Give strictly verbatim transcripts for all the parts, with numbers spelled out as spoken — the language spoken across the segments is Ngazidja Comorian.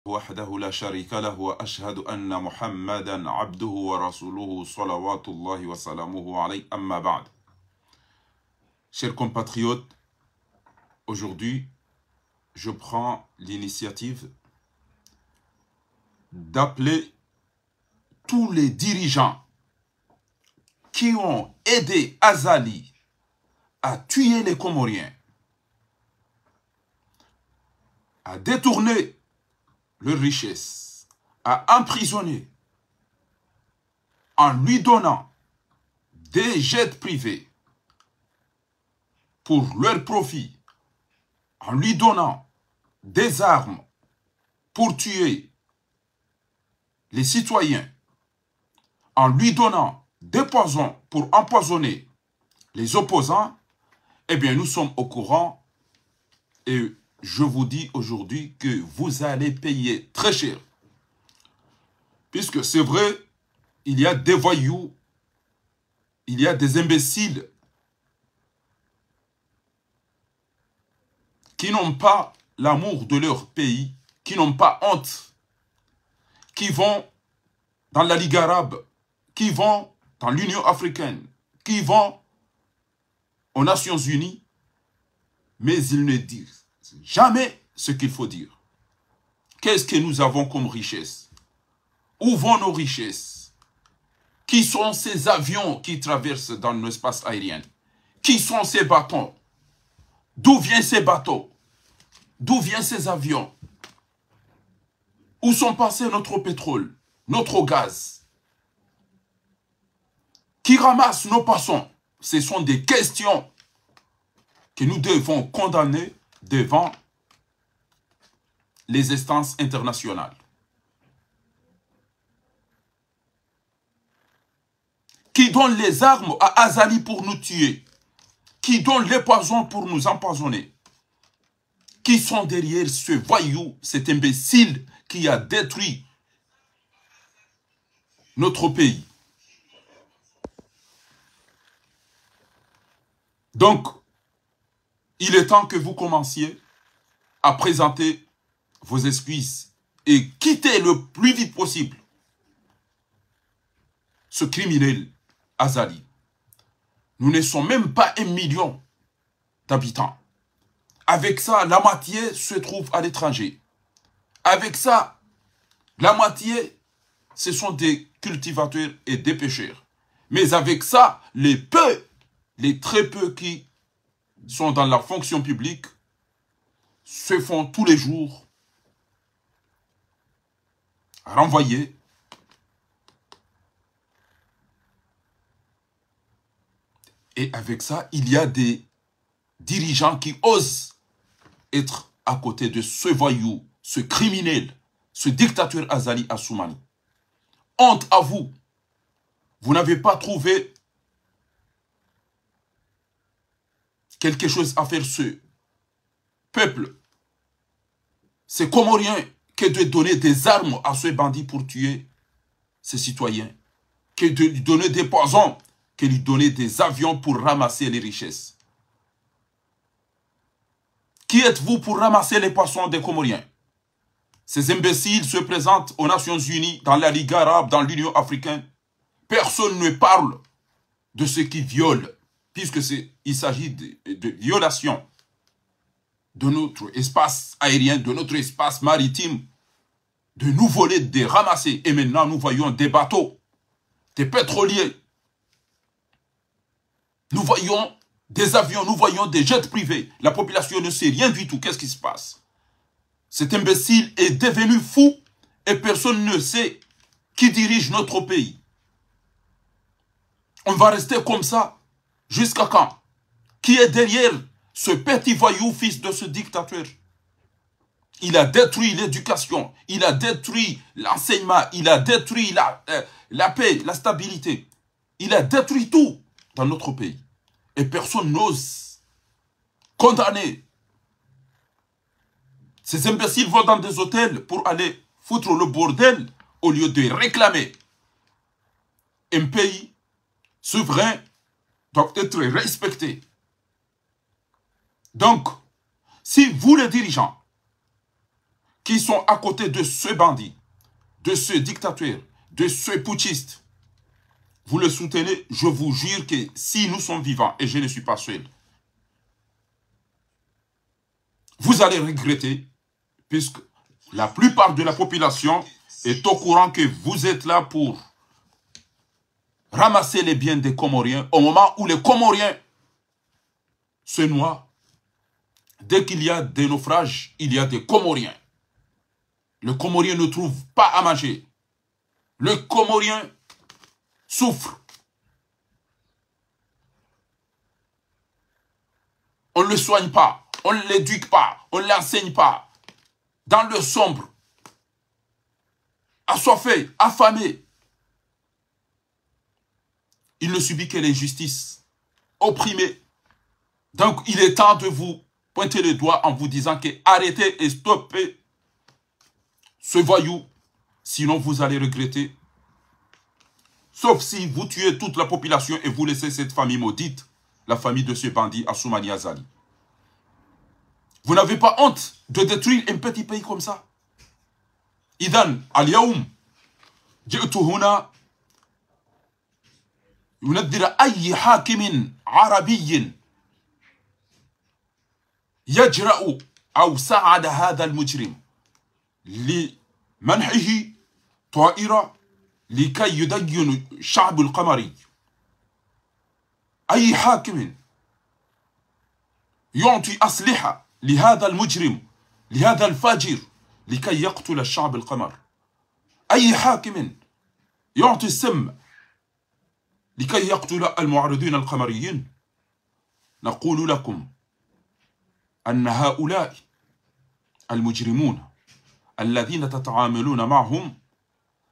وحده لا شريك له، وأشهد أن محمدا عبده ورسوله، صلوات الله وسلامه عليه، أما بعد. Chers compatriotes, aujourd'hui, je prends l'initiative d'appeler tous les dirigeants qui ont aidé Azali à tuer les Comoriens, à détourner leurs richesses, à emprisonner, en lui donnant des jets privés pour leur profit, en lui donnant des armes pour tuer les citoyens, en lui donnant des poisons pour empoisonner les opposants, eh bien, nous sommes au courant et je vous dis aujourd'hui que vous allez payer très cher. Puisque c'est vrai, il y a des voyous, il y a des imbéciles qui n'ont pas l'amour de leur pays, qui n'ont pas honte, qui vont dans la Ligue arabe, qui vont dans l'Union africaine, qui vont aux Nations Unies, mais ils ne disent jamais ce qu'il faut dire. Qu'est-ce que nous avons comme richesse ? Où vont nos richesses ? Qui sont ces avions qui traversent dans l'espace aérien ? Qui sont ces bateaux ? D'où viennent ces bateaux ? D'où viennent ces avions ? Où sont passés notre pétrole, notre gaz ? Qui ramasse nos poissons ? Ce sont des questions que nous devons condamner devant les instances internationales. Qui donne les armes à Azali pour nous tuer, qui donne les poisons pour nous empoisonner, qui sont derrière ce voyou, cet imbécile qui a détruit notre pays. Donc, il est temps que vous commenciez à présenter vos excuses et quitter le plus vite possible ce criminel Azali. Nous ne sommes même pas un million d'habitants. Avec ça, la moitié se trouve à l'étranger. Avec ça, la moitié, ce sont des cultivateurs et des pêcheurs. Mais avec ça, les peu, les très peu qui sont dans la fonction publique se font tous les jours renvoyer. Et avec ça, il y a des dirigeants qui osent être à côté de ce voyou, ce criminel, ce dictateur Azali Assoumani. Honte à vous. Vous n'avez pas trouvé quelque chose à faire ce peuple, ces Comoriens, que de donner des armes à ce bandit pour tuer ses citoyens, que de lui donner des poisons, que lui donner des avions pour ramasser les richesses. Qui êtes-vous pour ramasser les poissons des Comoriens ? Ces imbéciles se présentent aux Nations Unies, dans la Ligue arabe, dans l'Union africaine. Personne ne parle de ceux qui violent, puisque c'est, il s'agit de, de violation de notre espace aérien, de notre espace maritime, de nous voler, de ramasser. Et maintenant, nous voyons des bateaux, des pétroliers. Nous voyons des avions, nous voyons des jets privés. La population ne sait rien du tout. Qu'est-ce qui se passe ? Cet imbécile est devenu fou et personne ne sait qui dirige notre pays. On va rester comme ça jusqu'à quand ? Qui est derrière ce petit voyou, fils de ce dictateur ? Il a détruit l'éducation, il a détruit l'enseignement, il a détruit la, euh, la paix, la stabilité. Il a détruit tout dans notre pays. Et personne n'ose condamner. Ces imbéciles vont dans des hôtels pour aller foutre le bordel au lieu de réclamer. Un pays souverain doit être respecté. Donc, si vous les dirigeants, qui sont à côté de ce bandit, de ce dictateur, de ce putschiste, vous le soutenez, je vous jure que si nous sommes vivants, et je ne suis pas seul, vous allez regretter, puisque la plupart de la population est au courant que vous êtes là pour ramasser les biens des Comoriens, au moment où les Comoriens se noient. Dès qu'il y a des naufrages, il y a des Comoriens. Le Comorien ne trouve pas à manger. Le Comorien souffre. On ne le soigne pas, on ne l'éduque pas, on ne l'enseigne pas. Dans le sombre, assoiffé, affamé, il ne subit que l'injustice, opprimé. Donc, il est temps de vous pointer le doigt en vous disant que arrêtez et stoppez ce voyou, sinon vous allez regretter. Sauf si vous tuez toute la population et vous laissez cette famille maudite, la famille de ce bandit Assoumani Azali. Vous n'avez pas honte de détruire un petit pays comme ça ? إذن اليوم جئت هنا ينذر أي حاكم عربي يجرأ أو ساعد هذا المجرم لمنحه طائرة لكي يدين الشعب القمري. أي حاكم يعطي أسلحة لهذا المجرم، لهذا الفاجر، لكي يقتل الشعب القمر؟ أي حاكم يعطي السم لكي يقتل المعارضين القمريين؟ نقول لكم أن هؤلاء المجرمون الذين تتعاملون معهم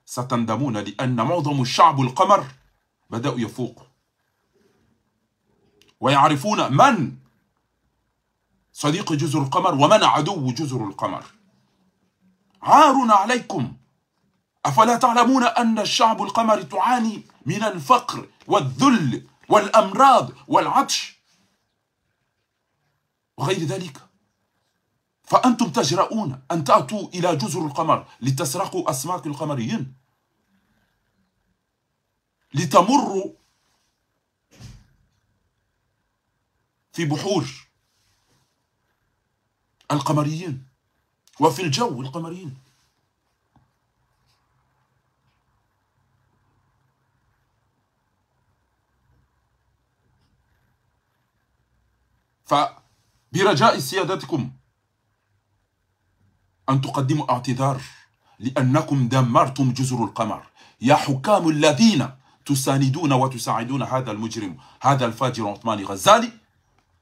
ستندمون، لأن معظم الشعب القمر بدأوا يفوقوا ويعرفون من صديق جزر القمر ومن عدو جزر القمر. عار عليكم. أفلا تعلمون أن الشعب القمر تعاني من الفقر والذل والأمراض والعطش وغير ذلك؟ فأنتم تجرؤون أن تأتوا إلى جزر القمر لتسرقوا أسماك القمريين، لتمروا في بحور القمريين وفي الجو القمريين. فبرجاء سيادتكم أن تقدموا اعتذار لأنكم دمرتم جزر القمر. يا حكام الذين تساندون وتساعدون هذا المجرم، هذا الفاجر عثماني غزالي،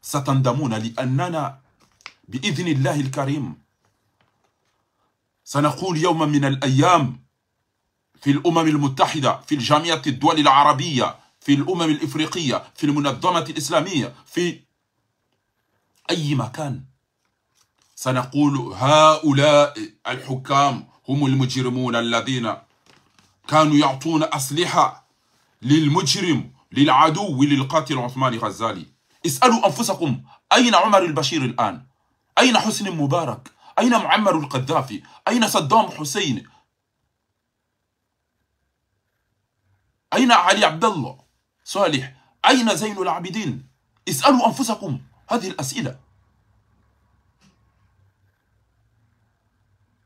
ستندمون، لأننا بإذن الله الكريم سنقول يوما من الأيام في الأمم المتحدة، في الجامعة الدول العربية، في الأمم الإفريقية، في المنظمة الإسلامية، في أي مكان، سنقول: هؤلاء الحكام هم المجرمون الذين كانوا يعطون أسلحة للمجرم، للعدو، للقاتل عثماني غزالي. اسألوا أنفسكم، أين عمر البشير الآن؟ أين حسني مبارك؟ أين معمر القذافي؟ أين صدام حسين؟ أين علي عبد الله صالح؟ أين زين العابدين؟ اسألوا أنفسكم هذه الأسئلة.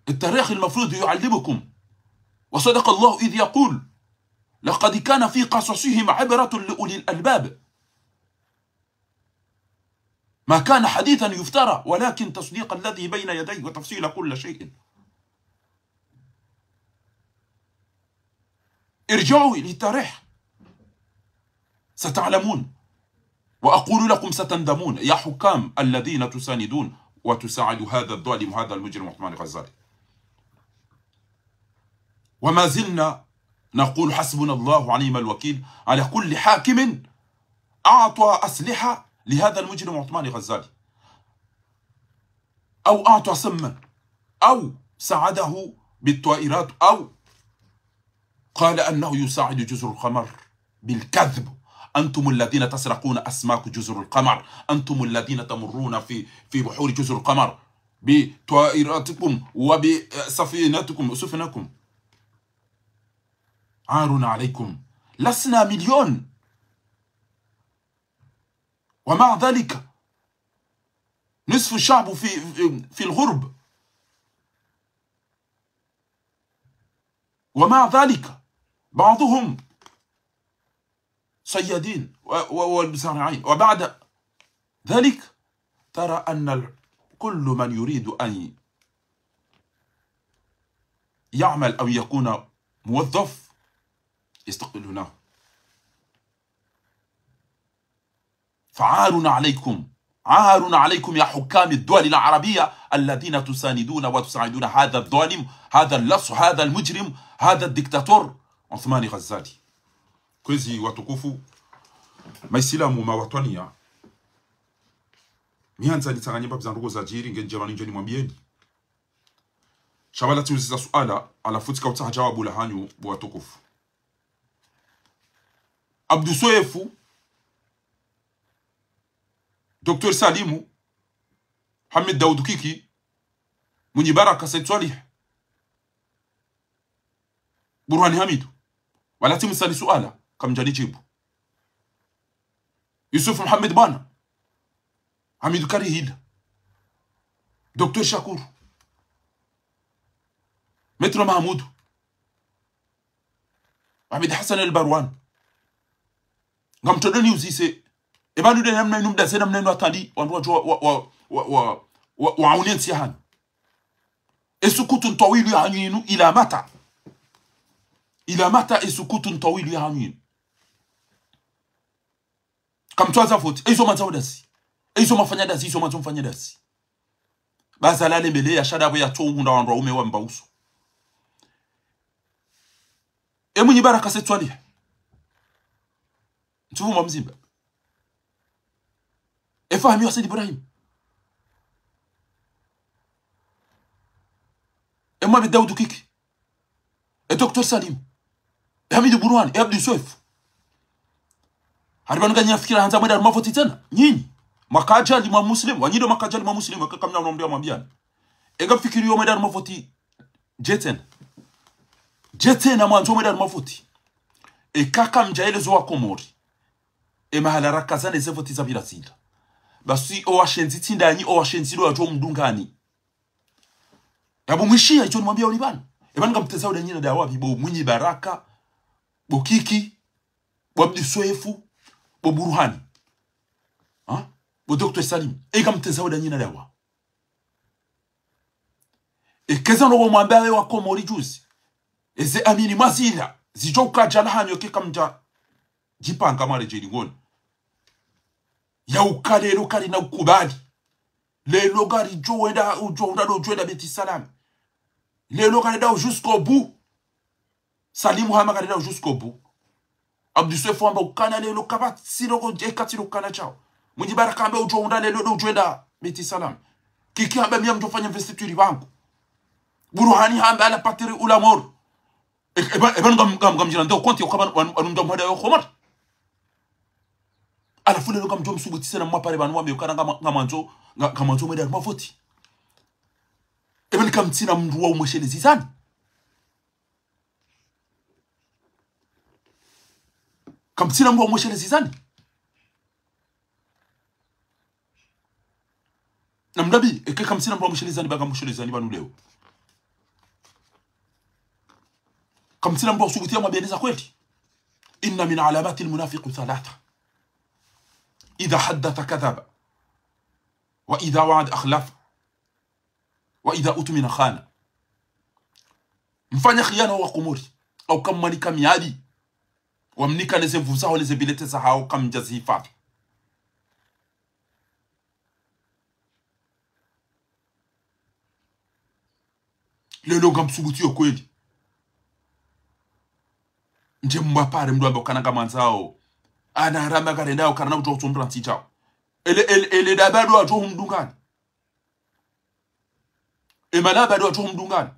التاريخ المفروض يعلمكم. وصدق الله إذ يقول: لقد كان في قصصهم عبرة لأولي الألباب. ما كان حديثا يفترى، ولكن تصديق الذي بين يديه وتفصيل كل شيء. ارجعوا للتاريخ ستعلمون، وأقول لكم ستندمون يا حكام الذين تساندون وتساعدوا هذا الظالم، هذا المجرم عثمان غزالي. وما زلنا نقول: حسبنا الله ونعم الوكيل على كل حاكم أعطى أسلحة لهذا المجرم عثمان غزالي، أو أعطى سما، أو ساعده بالطائرات، أو قال أنه يساعد جزر القمر بالكذب. أنتم الذين تسرقون أسماك جزر القمر، أنتم الذين تمرون في، في بحور جزر القمر. بطائراتكم وبسفينتكم، سفنكم. عار عليكم. لسنا مليون. ومع ذلك نصف الشعب في، في الغرب. ومع ذلك بعضهم صيادين و-، و-، ومزارعين. وبعد ذلك ترى أن ال-، كل من يريد أن يعمل أو يكون موظف يستقبلونه. فعار عليكم، عار عليكم يا حكام الدول العربية الذين تساندون وتساعدون هذا الظالم، هذا اللص، هذا المجرم، هذا الدكتاتور عثمان غزالي. Kwezi watukufu, maisilamu mawatwaniya, mi handza nitsanganye mbapvi za ndrongoo zadjiri, nge ndjema nindjo nimwambiyeni. Sha pvala tsiuziza suala, halafu tsika utsaha djawabu lahanyu, bo watukufu. Abdu Swefu, Docteur Salimu, Mohamed Daoud Kiki, Mwinyi Baraka Said Soilihi, Burhani Hamidu. Pvala tsimuuzani suala, kamdjanijibu. Yusuf Mohamed Bwana, Hamidu Karihila, Docteur Shakuru, Maître Mahamudu, Ahmed Hassan El Barwan. Ngamtsodo niuzise, eba nude namna inu mdaze namna inu atali, wandru wadjo wa, wa, wa, wa, wa, wa, waone ntsi yahanyu. Esukutu ntwawilu yahanyu inu ila mata? Ila mata esukutu ntwawilu yahanyu inu? Kamtsuwaza voti, eizo mwandzao dazi. Eizo mwafanya dazi, eizo mwandzo mfanye dazi. Baza lale mbele ya shada pvo yatso uhundra wandru waume wamba uso. E Mwinyi Baraka Said Soilihi, Mtsuvu mwa Mzimba. E Fahmi Hussein Ibrahim. E Mohamed Daoud Kiki. E Docteur Salim. E Hamidu Burhani. E Abdu Swefu. Hari pvanu nganyina fikira handza mwende harumwa voti tsena? Nyinyi. Makadjali mwa Muslim. Wanyi ndo makadjali mwa Muslim. Eka kamna unomwambia mwambiani. Eka fikiri yo mwende harumwa voti dje tsena? Dje tsena mwandzo mwende harumwa voti? Eka kamdjaelezo wa Komori e mahala rakazane ze voti za pvira zila, basi o washenzi tsi ndanyi, o washenzi ndo wadjo mdungani. Yapvo mwishiya, icho nimwambia uli pvanu. Epvanu ngamtezao ndanyi na dawa pvi, bo Mwinyi Baraka, bo Kiki, bo Abdu Swefu, bo Burhani. Ha? Bo Docteur Salim. Eka mtezao ndanyi na dawa. Eka eza ndrongoo mwambia we wa Komori juzi, eze amini mwazila, zidjo ukaya djana hanyu eka kamdja djipanga mwaredjeyi ngoni. Ya uka lelo karina ukubali. Lelo ngaridjo wenda, udjo wenda, udjo wenda Beit Salam. Lelo ngarendao jusqu'au bout. Salimu hamba ngarendao jusqu'au bout. Abdu Swefu hamba ukana lelo kapvatsi ndrongoo dje katsilo ukana shawo. Mwinyi Baraka hamba udjo wenda lelo ndo udjo wenda Beit Salam. Kiki hamba mi ngamdjo fanya investiture pvangu. Burhani hamba à la patrie ou la mort. E, epva, epva ngam, ngam, ngamdjina ndo konti yoka pvanu, pvanu, pvanu ngamhada yo Komori. Halafu lelo ngamdjo msubuti tsena mwapare pvanu wambe ukana ngama, ngamwandzo, nga, ngamwandzo mwende harumwa voti. Epvanu kamtsina mndru wa umweshelezi zani? Kamtsina mndru wa umweshelezi zani? Namna pvi, eka kamtsina mndru wa umweshelezi zani, ba ngamweshelezi zani pvanu leo? Kamtsina mndru wa usubuti ya mwambiani za kweli? إن من علامات المنافق ثلاثة: إذا حدث كذب، وإذا وعد أخلف، وإذا اؤتمن خان. Mfanya khiyana wa Komori, au kamwanika miadi, wamnika neze nvu zaho, neze bilete zahawo, kamdja zihifadhwi. Lelo ngamsubuti yo kweli, ndje mwapare mndru wambe ukana ngamwandzao, ana harama karendao, karana udjo utsumra ntsi shawo. Ele, ele, ele daba ndo wadjo humdungani. E malaba ndo wadjo humdungani.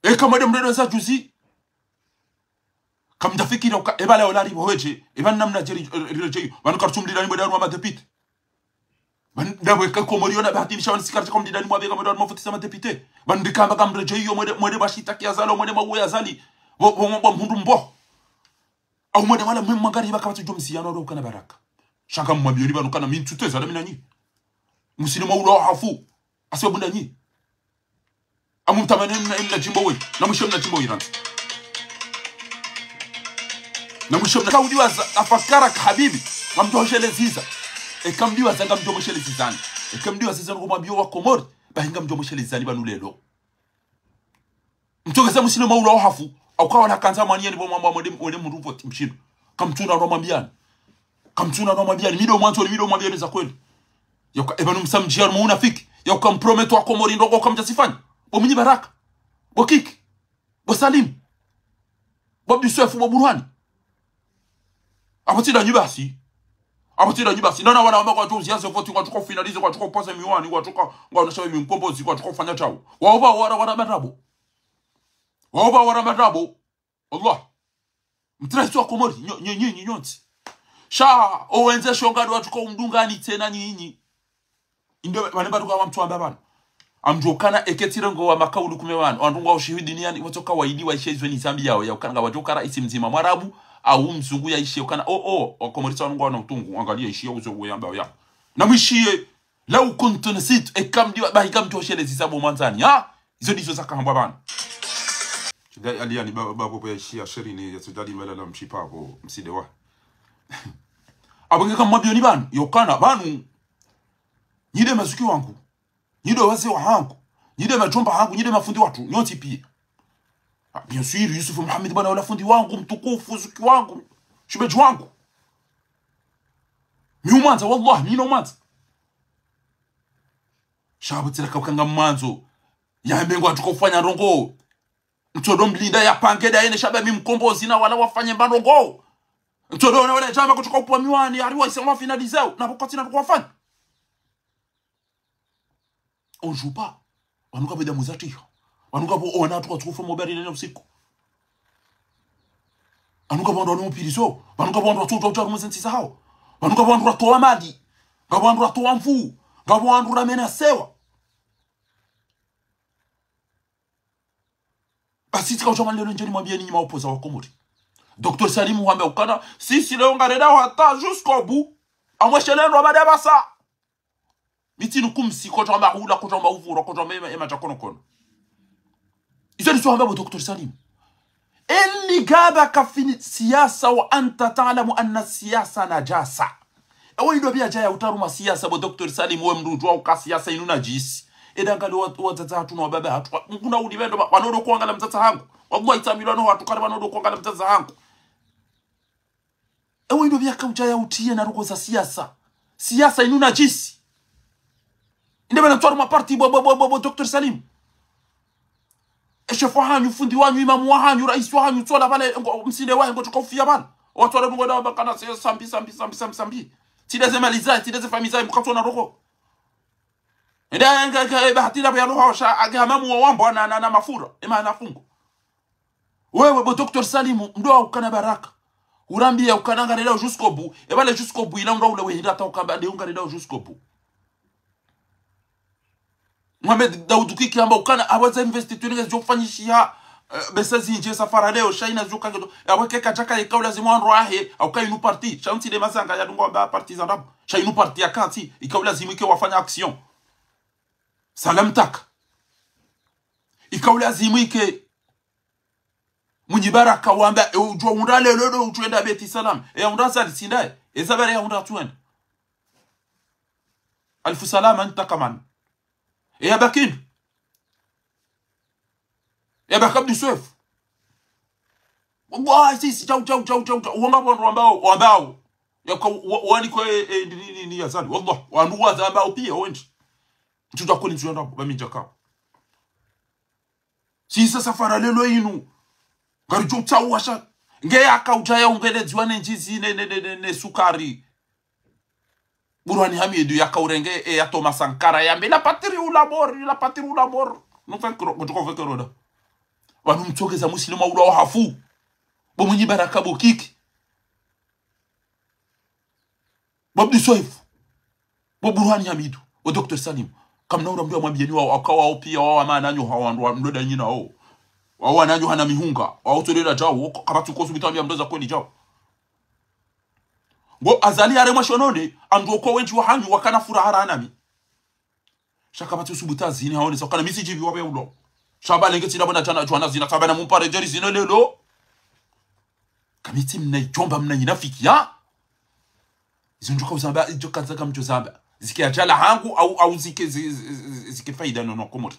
Eka mwende mrendo za juzi, kamdjafikiri uka, epvala ola ripvo hwedje, epvanu namna dje ri, ri, ri, dje, pvanu karitsumlila ni mwende harumwa madepite. Pvanu ndapvo eka Komori yona bahati nisha wani sikara shaka mdidani mwapve kamwende wani mafutisa madepite. Pvanu ndikamba kamredjeyi yo mwende, mwende bashitaki Azali, mwende mauwe Azali. Pvo, pvo, pvo mhundru mbo. Au mwende wala mwe mwangari pvaka pvatsu djo msiyano alo ukana baraka. Shanga mwambiyo ni pvanu kana mi ntsuteza na mi nanyi. Musine mwaula wa hafu. Asiwa bunda nyi. Amu mtamani mna, mna djimbo we. Na mwishe mna djimbo we rantsi. Na mwishe mna kaudiwaza, afakaraka habibi. Ngamdjo msheleziza. Eka mdiwaza ngamdjo mshelezizani. Eka mdiwaza zanu kumwambiyo wa Komori. Bahi ngamdjo mshelezizani pvanu lelo. Mtsogeza musine mwaula wa hafu. Au kawa na kandza mwaniyeni pvo mwamba mwende, mwende mhundru pvoti mshindo. Kamtsuna no mwambiyani. Kamtsuna no mwambiyani. Mi ndo mwandzo, mi ndo mwambiyani za kweli. Yauka, epvanu msamdjiya harumwa unafiki. Yauka mprometo wa Komori ndrongoo kamdjazifanya. Bo Mwinyi Baraka. Bo Kiki. Bo Salim. Bo Abdou Soefo, bo Burhani. Apvo tsi ndanyi basi. Apvo tsi ndanyi basi. Nana wana wamba ngwadjo uziya ze voti, ngwadjo ufinalize, ngwadjo upoze miwani, ngwadjo, ngwaonesha mi mkombozi, ngwadjo ufanya shawo. Waopva wara, wara madrabo. Waopva wara madrabo. Allah. Mtresi wa Komori, nyo, nyo, nyo, nyo, nyontsi. Sha, owendze shonga ndo watsuka umdungani tsena nyinyi. Inde, pvane pvatsuka wamtsu wamba pvanu. Amdjo kana eke tsirengo wa makaulu kume pvanu. Wandru ngwao shihidi ni yani, watsoka waidi waishe izwe ni zambi yao. Yaukana ngwadjo kara isi mdzima Mwarabu, au mzungu yaishe ukana. O, o, wa Komori sa wanu ngwana utungu, angaliya ishiya uzo we yamba ya. Na mwishiye, lau kuntu nasitu, eka mdiwa, bahi kamdjo shelezisa bo mwandzani, ha? Izo ndizo zakahambwa pvanu. Shida aliyani ba-, babo pvo yaishiya sherini ya sudali mala la mshipa pvo msinde wa. Apvo ngeka mwambiyo ni pvanu, yaukana pvanu. Nyi nde mazuki wangu. Nyi nde wazee wahangu. Nyi nde madjomba hangu. Nyi nde mafundi watru. Nyontsi piya. Ah, bien sûr, Yusuf Mohamed bwana wala fundi wangu, mtukufu, zuki wangu. Shibedji wangu. Mi umwandza, wallah, mi no umwandza. Sha pvo tsira kauka ngamwandzo. Yambe ngwatsuka ufanya ndrongoo. Ntsodo mlinda yapange nda yene sha ba mi mkombozi na wala wafanye mba ndrongoo. Ntsodo na wala djama kutsuka upvwa miwani, hari waise wafinalizeo, na pvo kwatsina ndrongoo wafanya. On joue pas. Wanu kapvo damu zatriha. Wanu kapvo ona wandru watsuka ufa mobari nene usiku. Wanu kapvo wandru wanu mupirizo. Wanu kapvo wandru watsuka utsaha harumwa ze ntsi zahao. Wanu kapvo wandru watowa mali. Ngapvo wandru watowa nvuu. Ngapvo wandru ramenasewa. Basi tsika utsha mali lelo ndjeni mwambiyeni nyi maopoza wa Komori. Docteur Salim hwamba ukana, sisi leo ngarendao hata jusqu'au bout. Amweshelendwa bada basa. Mi tsinu kumsi, kotsa wamba hula, kotsa wamba uvura, kotsa wamba ema, ema dja konokono. Izo ndizo hamba bo Docteur Salim. Eli gaba kafini siyasa wa anta ta'lamu anna siyasa najasa. Ewe indo pviya djaya utaruma siyasa bo Docteur Salim, we mndru udjuwa uka siyasa inu najisi. Eda ngaliyo wa, wadzadze hatru no wababa hatru. Wa, nguna uli pvendo ba, wanodo kuangala mdzadze hangu. Wallahi tsamilo wano hatru kari wanodo kuangala mdzadze hangu. Ewe indo pviya kaudjaya utiye na ndrongoo za siyasa. Siyasa inu najisi. Inde pvanu ntsu harumwa parti bo, bo, bo, bo, bo, Docteur Salim. E shefu wahanyu, fundi wanyu, imamu wahanyu, raisi wahanyu, tsola pvale, ngo, msinde wahe, ngotsuka ufiya pvale. Watsola ndrongoo nda wamba kana se sambi, sambi, sambi, sambi, sambi. Tsi nde ze mali zahe, tsi nde ze famiyi zahe, mkatsona ndrongoo. Inde, nge, nge, bahati nda pvo yaloha washa, age hamamu wa wambwa na, na, na mafura, ema na fungo. Wewe, bo Docteur Salim, mndru wa ukana baraka. Urambiya ukana ngarendao jusqu'au bout. Epvale jusqu'au bout, ila mndru ule wehindra hata ukamba, nde ngarendao jusqu'au bout. Mohamed Daoud Kiki hamba ukana, apvo za investiture ngezidjo fanyishiha, eh, besa zindji safara leo, sha ina zuka ngeto. Apvo keka djaka ikao lazimu wandru wahe, au ka inu parti, sha untsi nde mazanga ya dungo wamba parti za ndrabo. Sha inu parti ya kantsi, ikao lazimu ike wafanya action. Salam taka. Ikao lazimu ike Mwinyi Baraka wamba, e udjuwa undra lelo ndo udjo enda Beit Salam. E ya undra Azali tsi ndaye. E za pvale ya undra tsuwenda. Alfu salama ntakaman. E ya baki ndru. E ya baki Abdou Soefo. Wallahi, sisi, tshau, tshau, tshau, tshau, tshau. Wanga wandru wambao, wambao. Yaka, wa, wani kwe, e, ni, ni, ni, ni Azali. Wallah, wandru waza wambao piya, wendji. Ntsu dja koni ntsu yanda, ba mi ndjaka. Sisi safara lelo inu. Ngaridjo utsaha washa. Nge yaka udjaya ungeledziwa ne ndjizi ne, ne, ne, ne, ne sukari. Burhani Hamidu yaka urenge e ya Thomas Sankara yambe, la patrie ou la mort, la patrie ou la mort. Nous vaincrons, nous vaincrons nda. Wanu mtsogeza muslima ula wa hafu. Bo Mwinyi Baraka bo Kiki. Bo Abdou Soefo. Burhani Hamidu, o Docteur Salim. Kamna ura mndru amwambiyeni wao, aka wao piya wao wamana nyo hawa wandru wa mndru da nyina wao. Wao wana nyo hana mihunga, wao tolera djao, wao kapvatsi ukosu bitambia mndru za kweli djao. Ngo Azali haremwa shononi, amndru oko wendji wahanyu wakana furaha harumwa nami. Sha kapvatsi usubutu zini haonesa, kana mi tsidjiviwa be ulo. Sha ba lenge tsi ndapvo na djana, djwana zina, sha ba na mumpare djeri zina lelo. Kamiti mna idjomba mna inafiki, ha? Izo ndjo ka uzamba, idjo kaza kamdjo zamba. Zike adjala hangu, au, au zike, zi-, zi-, zi-, zike faida no, no, Komori.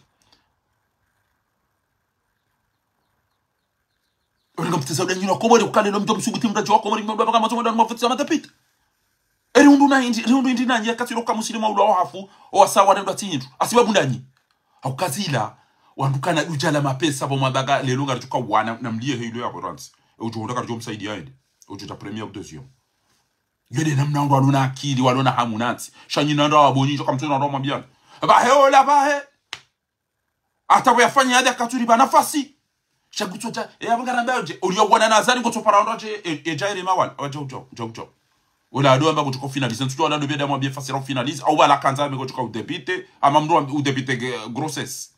Orenga mteza uda nyina Komori, ukale no mdjo msubuti mdadji wa Komori, mdru baka mazo mdru mafutisa madepite. Eri undru na indri, eri undru indri nanyi, ya katsi loka musilimu ula wa hafu, o wasawa ne mdru atsi indru. Asibabu nanyi. Au kazila, wandru kana dudjala mapesa, bo mabaga, lelo ngaridjo ka wana, na mliye he ilo ya Borantsi. E udjo onda karidjo msaidia ende. Udjo ta premier ou deuxième. Yede namna wandru walona akili, walona hamu nantsi. Sha nyi nandra wabonyi, djo kamtsona wandru wamwambiana. Bahe ola, bahe. Ata bo yafanya yade akatsuri ba nafasi. Sha kutso dja, e, abanga ramba dje, oliyo wana na Azali ngotso para wandru dje, e, e, dja ere mawali. Awa djau, djau, djau, djau. Ola ado amba kutsuka finaliser, ntsu ola ado bia damwa bia fasira finaliser, au bala kandza ame kutsuka udepite, ama mndru wa udepite ge-, grossesse.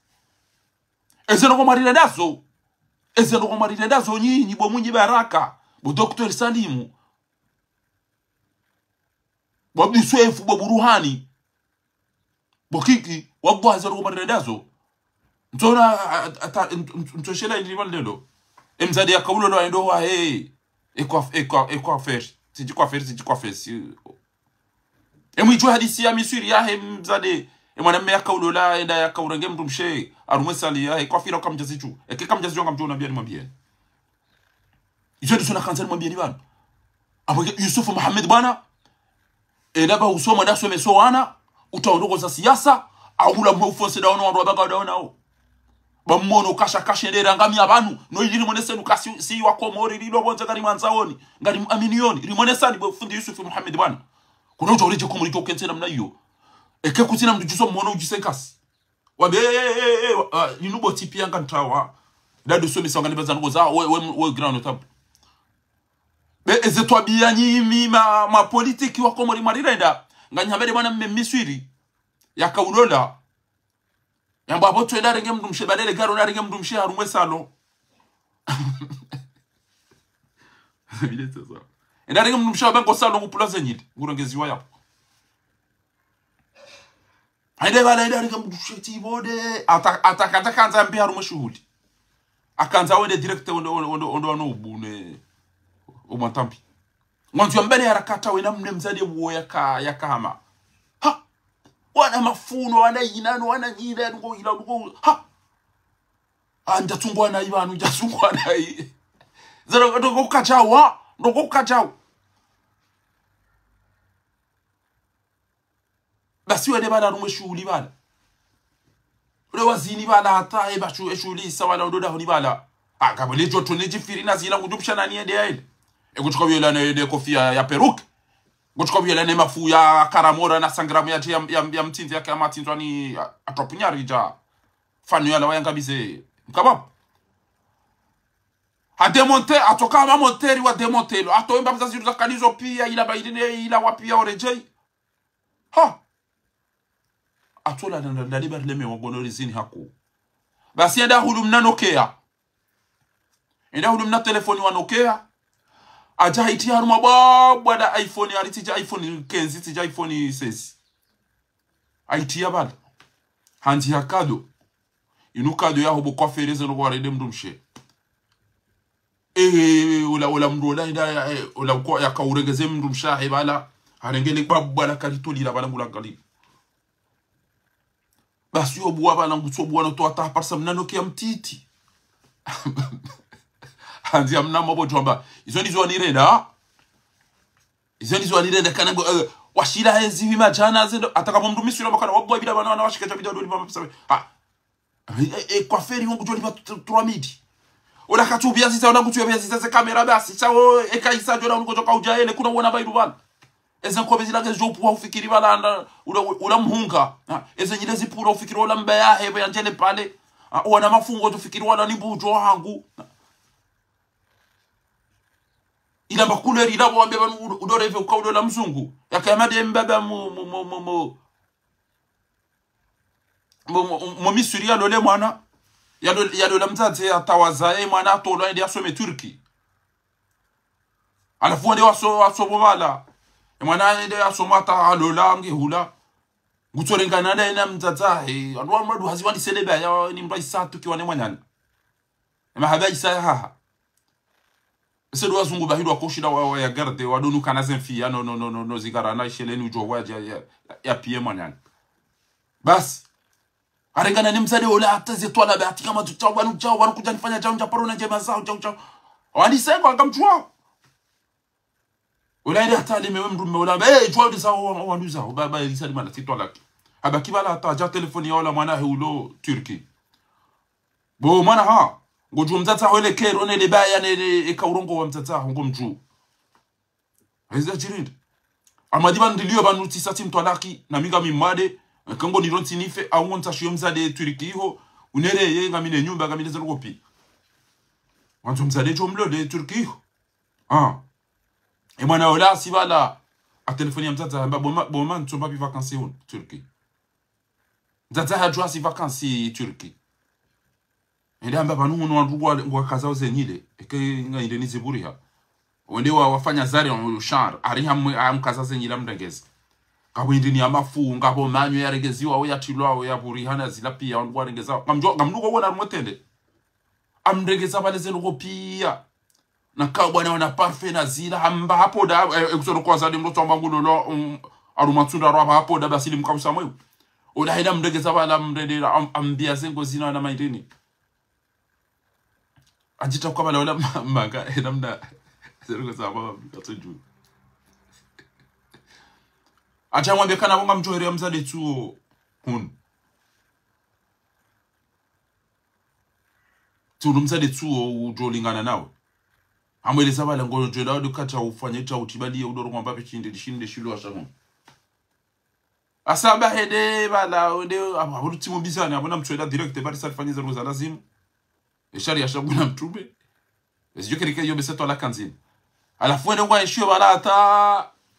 Eze ndoko mwarile ndazo. Eze ndoko mwarile ndazo nyinyi, bo Mwinyi Baraka, bo Docteur Salimu. Bo Abdou Soefo, bo Burhani. Bo Kiki, wabwa haza ruko marenda zo. Ntsona, a-, a-, ata-, nt-, nt-, ntsoshela indri mal lelo. E mzade yaka ulola endo wa, hey. E kwa, e kwa, e kwa fer. Siji kwa fer, siji kwa fer, si. E mwidjo hadisi ya Miswiri yahe mzade. E mwanamme yaka ulola, enda yaka urenge mdrumshe. Harumwa sali yahe, kwa fira kamdja zitsu. Eke kamdja zitsu ngamdjo na bia nimwambie. Izo ndizo nakandza nimwambieni pvanu. Apvo ke Yusuf Mohamed bwana, enda ba usoma nda someso wana, utaondokoza siasa, aula mwe ufonse daono wandru wabanga daonao. Ba mmono kasha kasha ende rangamia pvanu, no ili rimoneseni uka si, si wa Komori, lilo pvondze ngarimwandzaoni, ngarimuaminioni, rimonesani bo fundi Yusuf Mohamed bwana. Kuna udja uredje Komori djo kentse namna iyo. Eke kutsina mndru djuso mmono udjise kasi. Wambe, eh, eh, eh, eh, ah, linu bo tsi pia ngantawa. Dadu somesa ngani baza ndoko za, we, we, we grand notable. Be, eze twabiya nyi mi ma, ma politiki wa Komori mwarirenda. Nganyi hambele mwanamme Miswiri. Yaka ulola. Yamba apvo tsu enda renge mdrumshe, badele garo na renge mdrumshe harumwa e salon. Vile sasa. Enda renge mdrumshe wa bango salon kupula zenyili. Ngurongeziwa yapvo. Haende pvala, haende harenge mdrumshe tsi bode. Ata, ata, ata kandza mbi harumwa shuhuli. Akandza wende direct wende, wende, wende, wende wano ubune. Umwatambi. Ngwandzo yambele harakati wena mne mzade uwo yaka, yaka hama. Ha! Wana mafuno, wana inano, wana nyile, nuko ila, nuko. Ha! Anja tsungwa na iba, anu ja tsungwa na i. Zero, ndoko kajawa, ndoko kajawa. Basi wende pvala harumwa e shuhuli pvala. Ule wazini pvala hata e bashu, e shuhuli isa pvala udoda honi pvala. Akabole joto ne jifiri na zila ngudjumsha nani ende ya ele. E kutsuka uyela ne, ne kofia ya perruque. Kutsuka uyela ne mafu ya karamora na sangramu ya, ya, ya, ya mtsinzi ya kama tsinzwa ni a, atopunyari ja. Fanu yala wayangamize. Mkababu. Ha démonter, atoka ma monteri wa démonter lo. Ato emba mzazi ruza kalizo pia, ila ba iline, ila wa pia orejei. Ha! Atola na, na, na liba rileme wa gono rizini haku. Basi enda hulu mna Nokia. Enda hulu mna telefoni wa Nokia. Aja haiti harumwa bwa, bwa da iPhone, ari tsi ja iPhone quinze, tsi ja iPhone seize. Haiti ya pvala. Handzi ha kado. Inu kado ya hobo kwa fereze no kwa rende mdrumshe. Eh, ula, ula mndru ula enda, eh, ula uko yaka urengeze mndru mshahe pvala, harengele babu pvala kalitolila pvala ngula ngali. Basi yo buwa pvala ngutso buwa no toa ta parisa mna Nokia mtiti. Handzi ya mna mabo djomba. Izo ndizo wanirenda, ha? Izo ndizo wanirenda kana ngo, eh, washila hezi wima djana zendo, ataka mndru Miswiri makana, wabuwa bila bana wana washike dja bila doli mama pisa. Ha. E, e, e, kwa feri wangu djoli ba t-, trois mille. Ola katsu biaziza, ola kutsu biaziza ze kamera basi, tsa o, e kaisa djola ungo djoka udja ele, kuna wona bairu pvala. Eze nkobe zila ke djopu wa ufikiri pvala anda, ula, ula mhunga. Ha, eze nyile zipura ufikiri ola mbeya hebe ya ndjele pale. Ha, wana mafungo djo fikiri wala ni mbu djo hangu. Ha. Ila mba couleur ila bo wambe pvanu udo, udo rêve uka udo la mzungu. Yaka ya made mbaba mu, mu, mu, mu, mu, mo, mo, mo Misri yalole mwana, yalo-, yalola mdzadze yatawaza ye mwana atolwa ende yasome Turki. Halafu wende waso-, wasomo pvala. E mwana ende yasomo hata alola nge hula. Ngutsorengana na ena mdzadze he. Ando wa mradu hazi wani seleba ya ni mrwa isa tuki wane mwanana. E mahaba isa ya haha. Ese ndo wazungu bahidwa koshila wa, wa ya garde, wa donu kana zenfi ya no, no, no, no, no, zigara na isheleni ujo wa ya, ya, ya, ya piye mwanana. Basi. Harengana ni mdzadze ola hata ze twalaba hata kama tu chao, wanu chao, wanu kuja nifanya chao, nja paro na njema zao, chao, chao. Wani sengo, akamchua. Ola ile hata alime we mdrume ola, eh, chua uli zao, wa-, wanu zao, ba, ba, isa ni mwana, si twalaki. Habaki pvala hata, aja telefoni ya ola mwana he ulo Turki. Bo mwana ha, ngojo mdzadze ho ele kero, ne le baya, ne le, eka urongo wa mdzadze ho, ngo mju. Haiza jirindi. Amadi pvanu ndiliyo pvanu tsisa tsi mtwalaki, na mi ngami made, eka ngo niro ntsi nife, au ngo ntsashiyo mdzadze Turki iho, unere ye ngami ne nyumba, ngami ne zero kopi. Wandzo mdzadze jo mlole Turki iho. Ah. E mwana ola si pvala, a telefoni ya mdzadze, hamba bo ma, bo ma, ntsomba pvi vacances hunu, Turki. Mdzadze hajua si vacances Turki. Ende hamba pvanu hunu wandru ngwa, ngwakazao ze nyile. Eke nga inde ni ziburiha. Wende wa, wafanya zari en chantier. Ari hamwe, hamkaza ze nyile amrengeze. Ngapvo inde ni ya mafu, ngapvo manyo yarengeziwa, wo yatilwa, wo yaburiha na zila piya, wandru ngwarengezao. Ngamjo, ngamnuko wona rumotende. Amrengeza pvale ze ndrongoo piya. Na ka bwana wana parfait na zila, hamba hapvo da, eh, eh, kusoro kwa zade mlo tsamba ngulolo, um, aruma tsunda rwa hapvo da, basi limkausa mwe. Ola hena mrengeza pvala mrendera, am-, ambiya ze ngo zina na maindini. Ajita kwa pvala ola ma-, manga, hena mna, zero kwa zaba, mkato juu. Acha mwambe kana wonga mjohere ya mdzadze tsuo, hunu. Tsi ulu mdzadze tsuo ujo lingana nawe. Hamweleza pvala ngo jwela wadu kata ufanye ta utibaliye udoro mwamba pichinde lishinde shilo ashamu. Asamba hende pvala, hende, abo, abo timu bizani, abo na mtsuela direct, bari sa fanye zero za lazimu. E shariya sha bwana mtrume. Ezijo kerike yo bese twalaka ndzima. Halafu wende ngwa eshiyo pvala hata,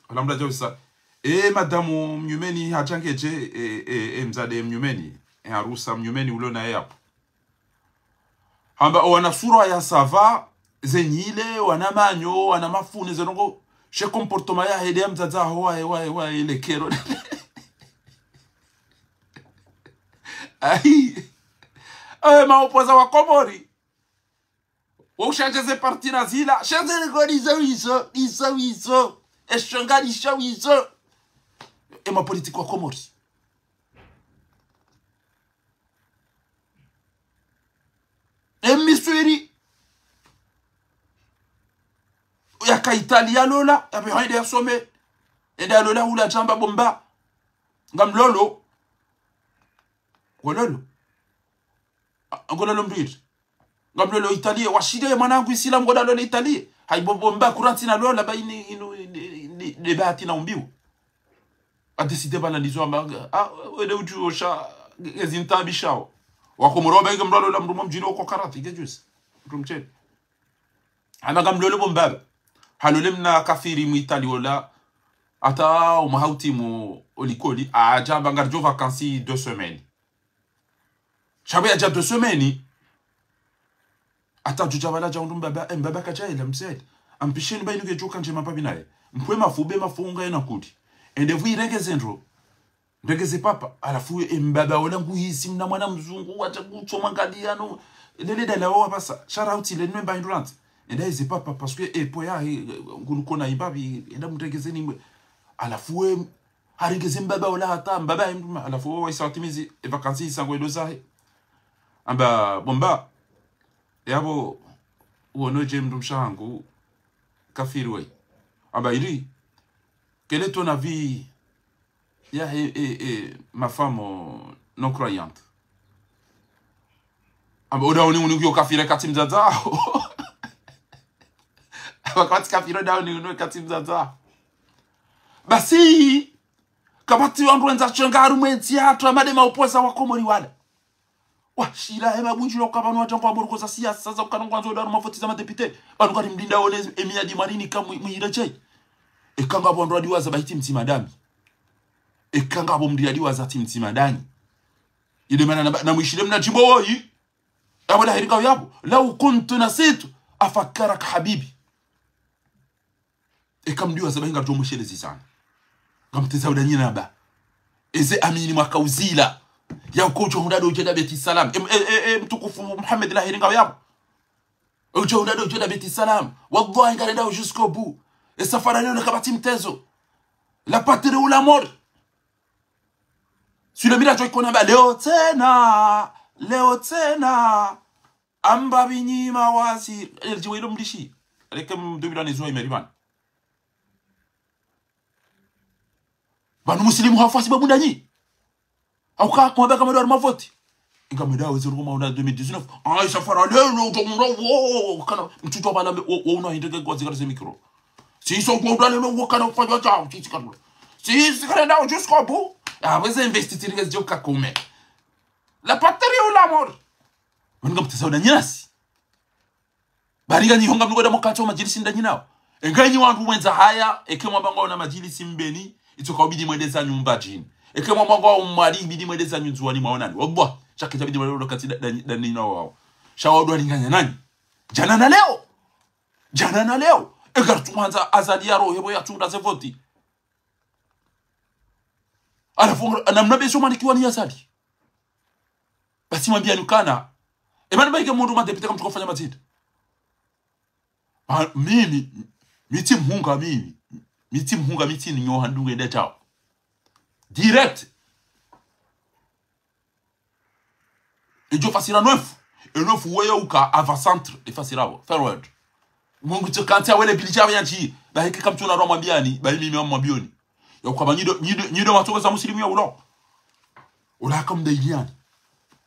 wala mdru aja usa. E, madamu mnyumeni hachangeje, e, e, e, mdzadze mnyumeni. E, harusa mnyumeni ulo naye hapvo. Hamba, o wana sura ya sava, ze nyile, wana manyo, wana mafune, ze ndrongoo. She comportement ya hende ya mdzadze aho, wa, wa, wa, ele kero. Ayi. E, maopposants wa Komori. Wo ushanje ze parti na zila, shenze ngo dizo wizo, dizo wizo, eshonga disha wizo. E ma politique wa Komori. E Misri. Yaka Italie yalola, yapve hende yasome. Ende yalola hula jamba bo mba. Ngamlolo. Ngololo. A, ngololo mdru iri. Ngamlolo Italie, washinde mwanangu Isilamu ngoda lolo Italie. Hayi bo, bo mba kurantsi na lola ba ini, inu, ni, ni, ni bahati na umbiwa. A décidé pvala ndizo amba, a, wende uju osha, nge, nge zintabishao. Wakomoro ba inge mdru alola mdru mwa mdjini oko karati, nge juzi. Mdru mtsheni. Hama ngamlolo bo mbaba. Halole mna kafiri mu Italie ola. Hata umwaha utimu olikoli. Aja amba ngarijo vacances deux semaines. Sha pvo yaja deux semaines. Hata juja pvala ja undru mbaba, e mbaba kaja ela msele. Ampisheni ba inu kejo kandje mapapvi naye. Mpwe mafu be mafu unga yena kuli. Ende pvu irengeze ndro. Ndrengeze papa. Halafu e mbaba ola nguhisi mna mwana mzungu, waja kutso mwangalia no. Lele dala wa pvasa. Shout out ile nwe mba indurant. Enda eze papa, parce que e po ya, e, ngunu kona imbapvi, enda mndrengeze ni mwe. Halafu we, harengeze mbaba ola hata, mbaba e mdru ma, halafu we waisa watimizi, e vacances isa ngo endo zahe. Amba, bo mba, yapvo, uono je mdrumshe wahangu, kafiri we. Amba iri, quel est ton avis ya, e, e, e, ma femme non croyante? Amba, oda uni uni kuyo kafiri katsi mdzadze waho. Amba, katsi kafiri oda uni uni katsi mdzadze waho. Basi, kapvatsi wandru wendza shenga harumwa entsi yahatru hama de maopposants wa Komori wala. Washila he mabundjilo ukaya pvanu waja ngwa mburuko za siasa za ukana ngwandzo oda harumwa voti za madéputés. Pvanu kari mlinda one e miadi mwarini ka mwi-, mwira chai. Eka ngapvo wandru wadiwaza ba hiti mdzima ndami. Eka ngapvo mndru yadiwaza tsi mdzima ndani. Ile mana na, na mwishile mna djimbo woyi. Abo da hiringa yapvo. لو كنت نسيت أفكرك حبيبي. Eka mdiwaza bahi ngamdjo mwesheleza zana. Ngamteza uda nyina ba. Eze amini mwaka uzila. Ya uko udjo hundra do udjo da Beti Salam. Em, e, e, e, mtukufu Muhammad la hiringa yapvo. Udjo hundra do udjo da Beti Salam. Wallahi ngarendao jusqu'au bout. E safara leo na kabati mtezo. La patrie ou la mort. Sule mira djo ikona ba leo tsena, leo tsena. Amba binyi mawasi. Ele djiwe ilo mdishi. Aleke mdubila ni zuwa imeribana. Pvanu musilimu hafu hasibabu ndanyi. Au ka, mwamba ka mado harumwa voti. Inga mada wezi ruko mauna deux mille dix-neuf. Ayi, safara leo, uto mura, wo, kana, mtsuto pvala, wo, wo, una hindreke kwa zikara ze mikro. Si iso kwa udale, wo, kana, ufanya cha, si, si, kana. Si, si, kana, nao, jusqu'au bout. Ah, weze investiture, weze joka kume. La patrie ou la mort. Mani ngamteza uda nyinasi. Bari nganyi honga mnuko da mokatso majilisi nda nyinao. Enga nyi wandru mwendza haya, eke mwamba ngwaona majilisi Mbeni, itsoka ubidi mwendeza nyumba djini. Eke mwamba ngwao Mwali, ibidi mwendeza nyundzuwani mwaonani. Wallah, shaka itabidi mwendeza wakati da, da, da nina wao. Sha wao ndo walinganya nanyi. Djana na leo. Djana na leo. Eka ritsumwandza Azali ya rohe bo ya tsunda ze voti. Halafu, na mna beso manikiwa ni Azali. Basi mwambia nukana. Emana baike mundru madepite kamtsuka ufanya mazina. Ah, mimi, mi tsi mhunga mimi. Mi tsi mhunga mi tsi ninyo handunge nde chao. Direct. Idjo fasira neuf. E neuf weyo uka avant-centre. E fasira wo. Forward. Mungu tse kanti awele pili chawe yanchi. Baike kamtsuna rwa mwambiani. Bahi mimi wa mwambioni. Ya ukaba nyido, nyido, nyido matsogo za musilimu ya ulo. Ula kamdailiani.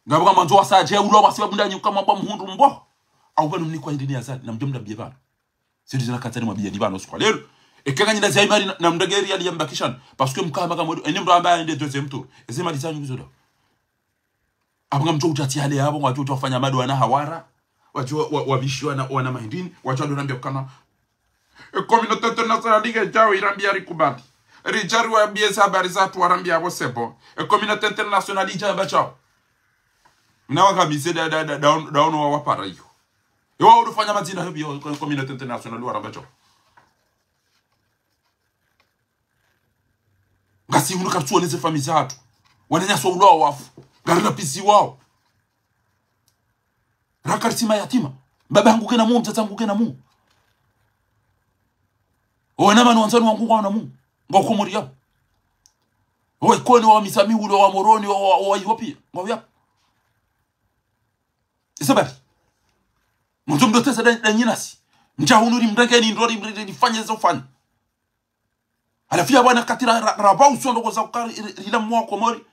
Ngabo kamandzo wasadje ulo wasibabu ndanyi ukamwamba mhundru mbo. Au pvanu mnikwa hindri ni Azali. Na mdjo mdambiye pvanu. Siri zina katsari mwambiani pvanu usiku wa leo. Eke nganyi na zia imari na, na mdageri ya liyamba kishan. Parce que mkama kamwedu. Ene mdru amba ende deuxième tour. Eze mali zanyu kuzoda. Abo ngamdjo utati hale abo, ngwadjo utafanya madu wana hawara. Wadjo wa, wa, wabishiwa na, wana mahindini. Wadjo wadjo nambia kukana. E communauté internationale ike djao irambia rikubali. Ridjari wambie ze habari zatru warambia abo c'est bon. E communauté internationale idja amba djao. Mna wangamize da, da, da, da, da ono wa wapara iyo. Ewa ulufanya mazina hebi yo, e communauté internationale waramba djao. Ngasi unu karitsuone ze famiyi zatru. Wananyasi wa ulwa wafu. Ngarina pizi wao. Raka risi mayatima. Mbaba hangu kena mu, mdzadze hangu kena mu. Owana manu wandzani wangu ngwaona mu. Ngwa Komori yapvo. Owe Koni, wa Misamiwule, wa Moroni, wa, wa, wa Ethiopie. Ngwa yapvo. Isabari. Mwandzo mdoteza da, da nyinasi. Mdja hunu ri mrengeni, ndo ri, ri, ri, rifanye zo fanya. Halafu ya bwana kati ra, ra, ra, ba uso ndoko za kukari, ri, ri, rila mwa Komori.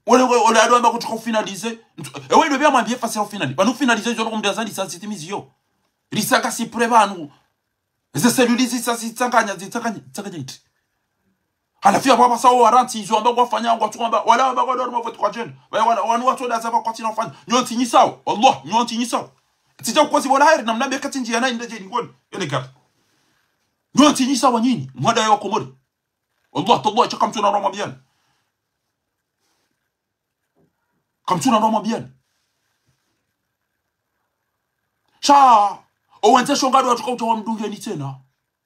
Wale, wale, wale ado amba kutsuka ufinalize. Ntu, ewe ndo bia mwambie fasira ufinali. Pvanu ufinalize izo ndoko mdazani sa sitimizi yo. Risaka si pre pvanu. Eze seluli zisa zitsanganya, zitsanganya, zitsanganya iti. Halafu ya baba sawo waranti izo amba kwafanya, ngwatsuka amba, wala amba kwa ndo harumwa voti kwa djeni. Wala, wala, wanu watsoda zaba kwatsina ufanya. Nyontsi nyi sawa. Wallah, nyontsi nyi sawa. Tsidja ukozi wala hairi, na mnambe kati ndjia na inde djeni ngoni. Ene gari. Nyontsi nyi sawa nyinyi. Mwada ya wa Komori. Wallah, tallah, sha kamtsuna ndo mwambiani. Kamtsuna ndo mwambiani. Sha, owandza shonga ndo watsuka uta wamdungeni tsena.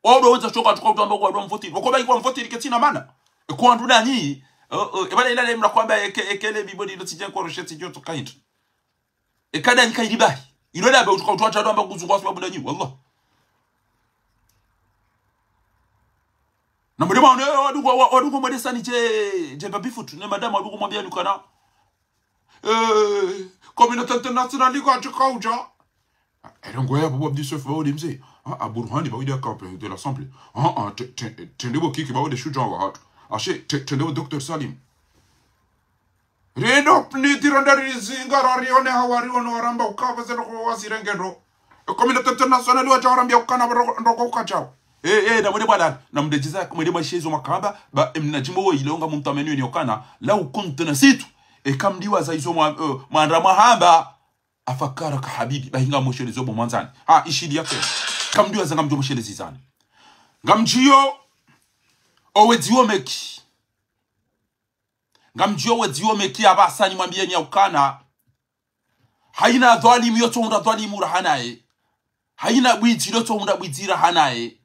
Wao ndo wandza shonga watsuka uta amba kwa ndo mvotiri. Wako bayi kwa mvotiri ketsina mana. Eko wandru nani? E, e, ebala ila le mna kwamba eke, eke le bibo ndilo tsidje kwa roshe tsidje tsoka hindri. Eka ndanyi kayiri bahi. Ilo dabe utsuka utsuka ndo amba kuzungu wasibabu ndanyi. Wallah. Na mdema wane, wadungu, wa, wadungu mwendesa ni dje, dje babifutu. Ne madama wadungu mwambia nukana. Eh, communauté internationale iko atsuka udja. Ere ngoya bubu Abdi Soef bawo de mze. Ah, ah, Burhani bawo de kampe de l'Assemblée. Ah, ah, te, te, tende bo Kiki bawo de shudja wa hatru. Ashe, te, tende bo Docteur Salim. Rendo pniti ronda rizinga rarione hawarione waramba ukava zendo kwa wazirenge ndo. E communauté internationale wadja warambia ukana ndo, ndo kwa ukadjao. Eh, eh, na mwende bwana, na mdedjiza, mwende mwaishe izo makamba, ba, em, na djimbo wo ile onga mumtameni weni okana, لو كنت نسيت, e kamdiwaza izo mwa, eh, mwandra mwahamba, أفكرك حبيبي, bahi ngamwesheleza bo mwandzani. Ha, ishidi yake. Kamdiwaza ngamdjo mwesheleza zani. Ngamdjiyo, owe dziwo meki. Ngamdjuo wedzi wo meki apvasa nimwambiyeni ya ukana. Hayina dhwalimu yotsohundra dhwalimu raha naye. Hayina bwidzi lotsohundra bwidzi raha naye.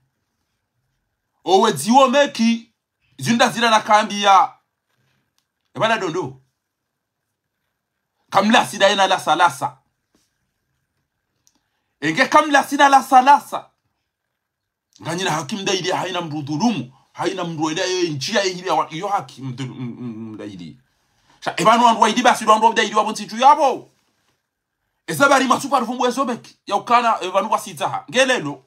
Owedzi wo meki, zinu nda zila nakambiya. Epvana dondo. Kamlasi nda yena lasa lasa. Enge kamlasi na lasa lasa. Nganyina haki mdayiliya, hayina mdru dhulumu, hayina mdru wenda ye ndziya yehiliya wa, yo haki mdhulu-, m-, m-, mdayiliya. Sha, epvanu wandru wayili basi, wandru wamdayiliya wapvo ntsi dju yapvo. Eza bari masuku arifumbu ezo meki, ya ukana, epvanu wasidzaha. Nge lelo.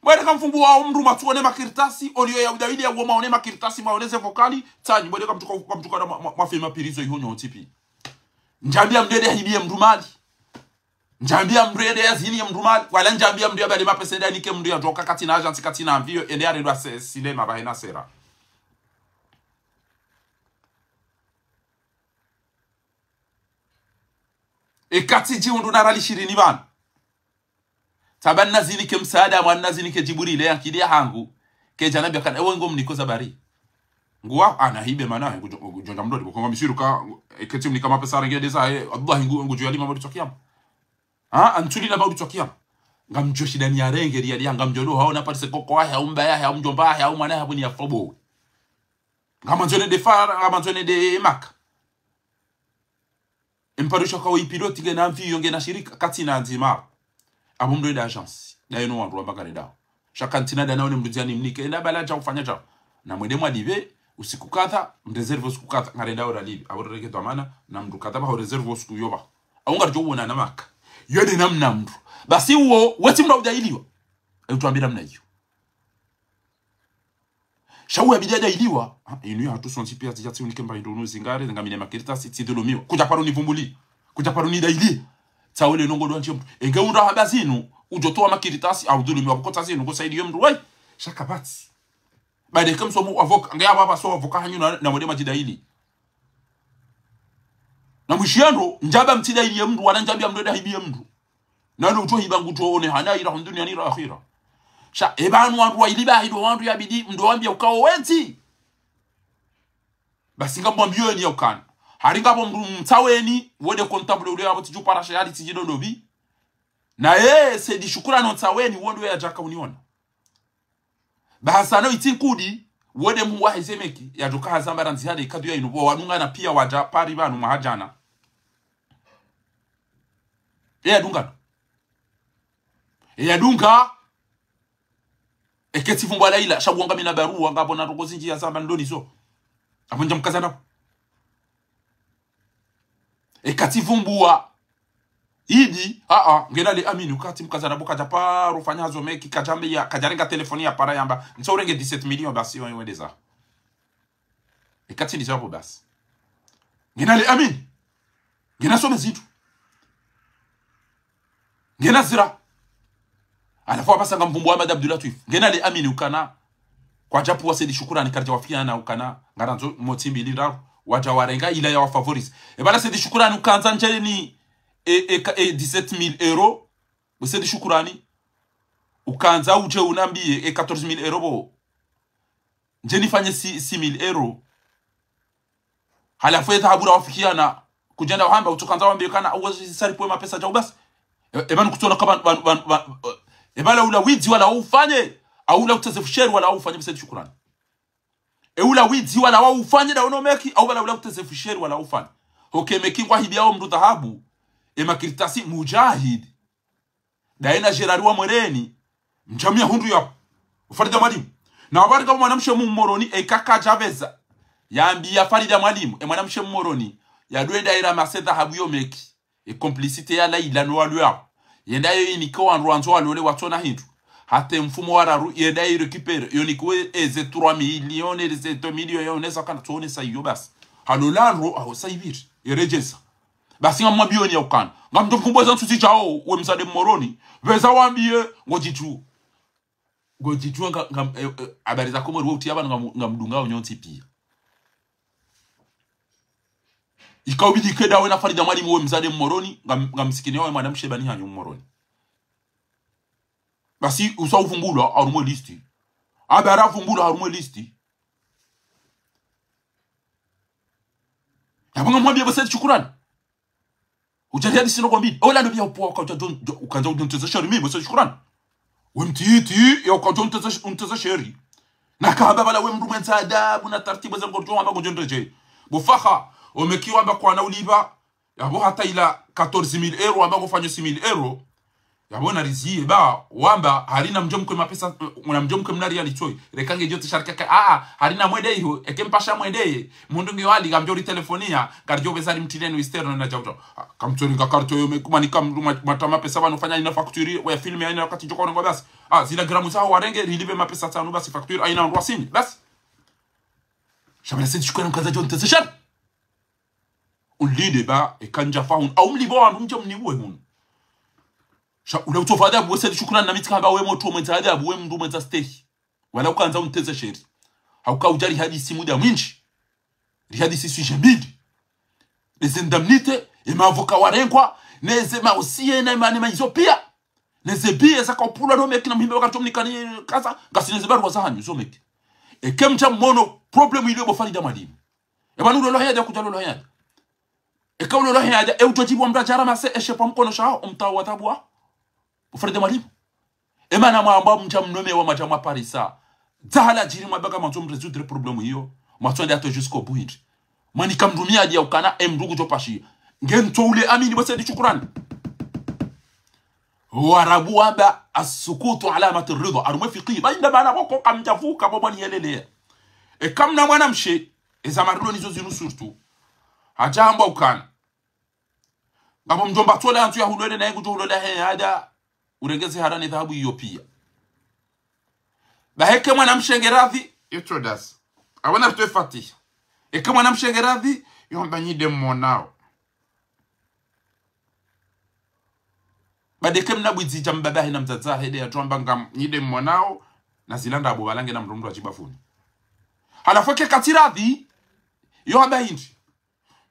Mwende kamfumbu wa mdru masuku one makartasi, oliyo ya udayiliya wo maone makartasi, maone ze vokali, tsanyi, mwende kamtuka, kamtuka na ma, ma, mafema pirizo iho nyontsi pi. Ndjambiya mdru yende yahibiye mdru mali. Ndjambiya mdru yende yaziniye mdru mali. Wala ndjambiya mdru yabale mapesa yende yanike mdru yadjoka katsina agence katsina avion yende yarendwa se-, sinema pvahena sera. Eka tsi djihundru na riali shirini pvanu. Tsamba nazinike msaada, mwana nazinike Djibril, ye ankili yahangu. Kedja nambiya kana, ewe ngo mniko za bari. Nguwa, ana hibe mana, ngu djo-, ngu djo ndja mdrodi, boko nga misiru ka, eka tsi mnika mapesa rangi ya deza, eh, Allah, ngu, ngu djo yalima maudu twa kiyama. Ha, antsuli na maudu twa kiyama. Ngamdjo shinda niyarenge, riali ya, ngamdjo ndo haona parise koko wahe, au mbaba yahe, au mdjomba wahe, au mwana yahe, apvo niyafobowe. Ngamandzo nende fara, ngamandzo nende Maka. Emparisho kawo ipiloti ngena avion ngena shirika, katsina ndzima. Apvo mdru yende agence. Ndaye no wandru wamba ngarendao. Sha kantsina nda naone mdru ndziani mnike. Enda bala dja ufanya dja. Na mwende mwalipve, usiku kadha, mreserve usiku kadha, ngarendao ralipve. Apvo rereke dhwamana, na mdru kadha pvaho reserve usiku yopva. Au ngaridjo uona na Maka. Yo nde namna mdru. Basi uwo, wetsi mdru udayiliwa. Eutwambira mna iyo. Sha uwo yabidi yadayiliwa. Ha, inu yahatru sontsi piya tsidja tsiunike mba hindru unu zingare, ngamine makartasi, tsidhulumiwa. Kudja paro nivumbuli. Kudja paro nidayili. Tsawele nongo ndo wandje mdru. Enge undra hamba zinu, udjo towa makartasi, au dhulumiwa, bukotsa zinu, kosaidiye mdru, wai. Sha kapvatsi. Bade kamsomo avoka, nge apvo apvaso avoka hanyu na, na mwende mwadjidayili. Na mwishiya ndo, ndjamba mtsidayiliye mdru, wala ndjambiya mdru yende yahibiye mdru. Nalo utso hiba ngutso one hana ira hunu duniani ira akhira. Sha, epvanu wandru wayili bahi ndo wandru yabidi, mdru wambiya ukawo wetsi. Basi ngamwambiyeni ya ukana. Hari ngapvo mdru Mtsaweni, wo nde comptable ule apvo tsidju para sha yali tsidji ndo ndopvi. Na ye, Said Shukurani Mtsaweni, wo ndo yadjaka uniona. Bahasano itsi nkudi, wo nde mhuu wahe ze meki, yadjoka hazamba randzi hale, kadhu ya inu, pvo wadungana piya wadja, pari pvanu mwaha djana. Eyadunga. Eyadunga. Eka tsi vumbwa Laila, sha uwo ngamina barua, ngapvo na ndrongoo zindji yazamba ndonizo. Apvo ndja mkaza napvo. Eka tsi vumbwa. Idi, a, a, ngena le amini, uka tsi mkaza napvo kadja paro fanya hazo meki, kadjambiya, kadjarenga telefoni ya para yamba, ntso urenge dix-sept millions, basi, yo, yo, wendeza. Eka tsi ndizo apvo basi. Ngena le amini. Ngena some zindru. Ngena zira. Halafu apvasa ngamvumbuwa Ahmad Abdul Latwif. Ngena le amini ukana. Kwadjapvuwa Said Shukurani karidja wafikiana ukana. Ngarandzo motsi mbili ndraru. Wadja warenga ila ya wafavoriser. Epvala Said Shukurani ukandza ndjeni e, e, ka- e dix-sept mille euros. Said Shukurani. Ukandza udje unambiye e quatorze mille euros pvo. Ndjeni fanye six, six mille euros. Halafu ye dhahabu rawafikiana, kudjenda wahamba, utsokandza wambe kana, uwe saripvwe mapesa djau basi. E, epvanu kutsona ka pvanu, pvanu, pvanu, pvanu, e, epvala ula widzi wala waufanye, au ula uteze fusheri wala waufanye, Said Shukurani. E ula widzi wala waufanye, nda wono meki, au pvala ula uteze fusheri wala waufanye. Hoke meki ngwahibiyawo mdru dhahabu, e makartasi Mujahid. Ndaye na Gérard wa Moroni, mdjamia hundru yapvo. Farida Mwalimu. Na wabari ngapvo mwanamshe Mmoroni, eka kadjapveza. Yambiya Farida Mwalimu, e mwanamshe Mmoroni, yadwenda ira mase dhahabu yo meki. E complicité ya Laila no walwao. Yenda yo inike wandru wandzo walole watsona hindru. Hata mfumo wa raru, yenda yo récupérer, yo nikiwe eze trois millions, eze deux millions, yo nesa kana tsone sa iyo basi. Halola ndro, aho sa ipviri. Yeredjeza. Basi ngamwambiyoni ya ukana. Ngamdjo mkumbuwa za ntsuzi djao, we mzade Mmoroni. Pveza wambiye, ngodjidjuwa. Ngodjidjuwa nga, nga, e, e, habari za Komori, we uti apvanu ngam, ngamdungao nyontsi piya. Ikaubidi keda we na Farida Mwalimu we mzade Mmoroni, ngam, ngamsikini we mwanamshe bani hanyu Mmoroni. Basi usa uvumbulwa, harumwa e liste. Habari avumbulwa, harumwa e liste. Yapvo ngamwambia bo Said Shukrani. Udjali hadisi no kwambi. Ola no pia upo ukaudja djo-, djo-, ukaudja udjo nteza sheri mi bo Said Shukrani. We mtiti, ya ukaudja unteza sh-, unteza sheri. Na kahamba pvala we mndru mwendza adabu na tartibu za ngudjo hamba ngudjo ndredjei. Bo Faha, o meki wamba kwana ulipva. Yapvo hata ila quatorze mille euros, wamba ngufanyao six mille euros. Yapvo nariziye ba, wamba, harina mdjo mkwe mapesa, mna mdjo mkwe mna riali tsoi. Reka ngedjo tsi sharika ka, a, a, harina mwende iho, eke mpasha mwende ye. Mundru nge wali, ngamdjo ritelefonia, karidjo pesa ri mtine no externo na djau djau. A, kamtsori nga karto yo me, kumani kamdru ma-, mata mapesa pvanu fanya ina facture, we filme ina wakati djoko nongo basi. A, zila gramu zaho warenge, rilipve mapesa tsanu basi facture, aina ndrwa sini, basi. Sha bo Said Shukrani mkaza djo nteza sheri. Ulinde ba, eka ndja fa hunu. Au mlipva wandru mdja mniuwe hunu. Sha, ula utsofa adabu, we Said Shukrani na mi tsikamba we motro mwendza adabu, we mndru mwendza stehi. Wala ukandza unteza sheri. Hauka udja rihadisi muda mwindji. Rihadisi sujet mbili. Neze indemnité, e mavoka warengwa, neze maosie, na imane ma izo pia. Neze biye zakaupvulwa no meki na muhimbe wakati omnikani kaza, ngasi neze barua za hanyu, zo meki. Eke mdja mono problème ilio bo Farida Mwalimu. Eba nulolo heyadja kudja lolo heyadja. Eka ulolo heyadja, e udjo djibu wa mdru adja ramase, eshe pvwa mkono shaho, omtawa tabu wa. Bo Farida Mwalimu. Emana mwamba mdja mnome wa madja mwa parisa. Dzahala djiri mwabaka mwandzo mrésoudre problème iyo. Mwatsonde hata jusqu'au bout hindri. Mwanika mndru miadi ya ukana, e mndru ngudjo pashi. Ngentso ule amini bo Said Shukrani. Warabu wamba, "As-sukutu alamatu ridha." Harumwa fikihi. Ba inda mana boko kamdjavuka bo mwani yelelea. Eka mna mwanamshe, eza marilo nizo zinu surtout. Hadja hamba ukana. Ngapvo mdjomba tsola antsu ya hulole na ye ngudjo hulole he ada, urengeze harane dhahabu iyo pia. Ba heke mwanamshe nge radhi, yo tsodas. Awana rutwe fatiha. Eke mwanamshe nge radhi, yo mba nyi nde mmonao. Ba ndeke mna bwidzi dja mbaba he na mdzadze he nde ya tsoamba nga nyi nde mmonao, na zila ndrabo pvala ngena mndru mndru adjibafuni. Halafu eke katsi radhi, yo hamba hindri.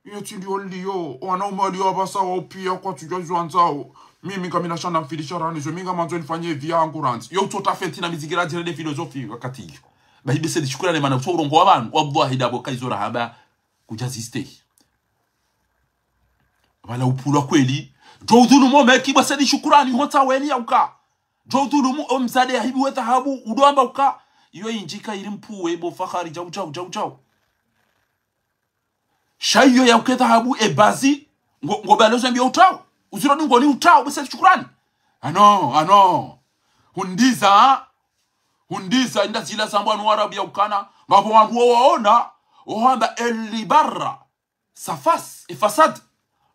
Iyo tsi ndiyo liyo, wanaume walio apvasa wao pia kwatsudjuwa izo wandzao. Mimi ngamina shanda mfilisha rani zo, mi ngamandzo nifanye evi yangu randzi. Yo utsota feti na mizingira djire nde filozofi wakati iyo. Ba hi bo Said Shukrani mana utso urongoa pvanu, wallahi ndapvo kaizo rahaba kudja zistehi. Pvala upvulwa kweli. Djo udhulumu o meki bo Said Shukrani, hotsa weni ya uka. Djo udhulumu o mdzadze ya hibiwe dhahabu, udo amba uka. Iyo indjika iri mpvuwe, bo Fakhari, djau, djau, djau, djau. Sha iyo ya uke dhahabu e bazi, ngo, ngo balozi ambiyo utrao. Uziro dungo ni utrao, bo Said Shukrani. Ano, ano. Hundiza, hundiza, inda zila zambo anu Arabu ya ukana. Ngapvo wandru wo waona, ohamba eli barra. Safas, e fasad.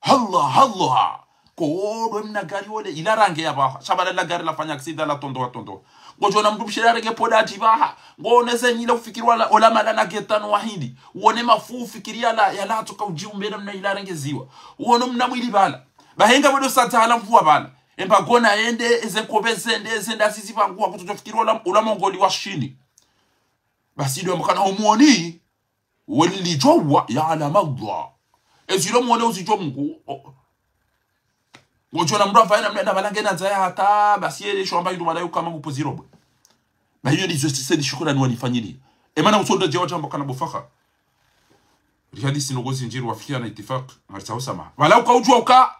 Allah, Allah. Kodwe mna gari wole, ila range ya pvaha. Sha pvala la gari lafanya aksida la tondo wa tondo. Ngodjo ona mndru mshe yarenge poda adji pvaha. Ngo oneze nyile ufikiri wala, ola mala na getano wa hindi. Uone mafu ufikiri yala, yala atoka udji umbe namna ila rangeziwa. Uone mna mwili pvala. Ba henga pvodo sadza hala mvua pvala. Emba gona ende, eze nkobe zende, eze nda zizi pvangu wa kutsudjo fikiri wala, ula mongoli wa shini. Basi ndo amkana umuoni. Walidjuwa ya'lamu Allah. Ezilo mwone uzidjuwa Mungu. O. Ngodjo ona mndru afanya namna, na pvala ngena ndzaya hata, basi yele shwamba ilu pvala yukama ngupo zirobwe. Ba iyo ndizo Said Shukrani wanifanyiliya. Emana utsonda djewa djambo kana bo Fakhari. Rihadisi ndrongoo zindji riwafikiana itifaki, ngaritsaho samaha. Pvala uka udjuwa uka,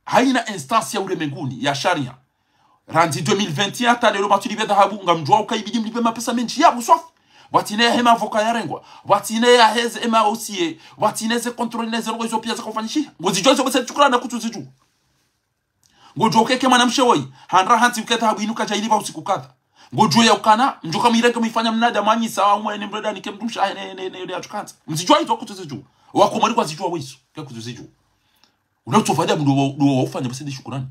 haina instance ya ulemenguni, ya sharia. Randzi deux mille vingt et un hata lelo matsu lipve dhahabu, ngamdjuwa uka ibidi mlipve mapesa mendji ya buswafi. Pvwatsina yahe mavoka yarengwa. Pvwatsina yaheze ema dossier. Pvwatsina ze contrôle neze ndrongoo izo pia zakaufanyishiha. Ngozidjuwa izo bo Said Shukrani na kutsuzidjuwa. Ngodjuwa uka eke mwanamshe woyi. Handra hantsi uke dhahabu inu kadja ilipva usiku kadha. Ngodjuwa ya ukana, mdjoka mwireke mwifanya mnada mwanyisa, au mwene mreda nike mndru mshe ahe ne, ne, ne, ne, atsukandza. Mzidjuwa izo kutsuzidjuwa. Wakomori kwazidjuwa wizo, ke kutsuzidjuwa. Ula utsofa adabu ndo wa, ndo wa ufanya bo Said Shukrani.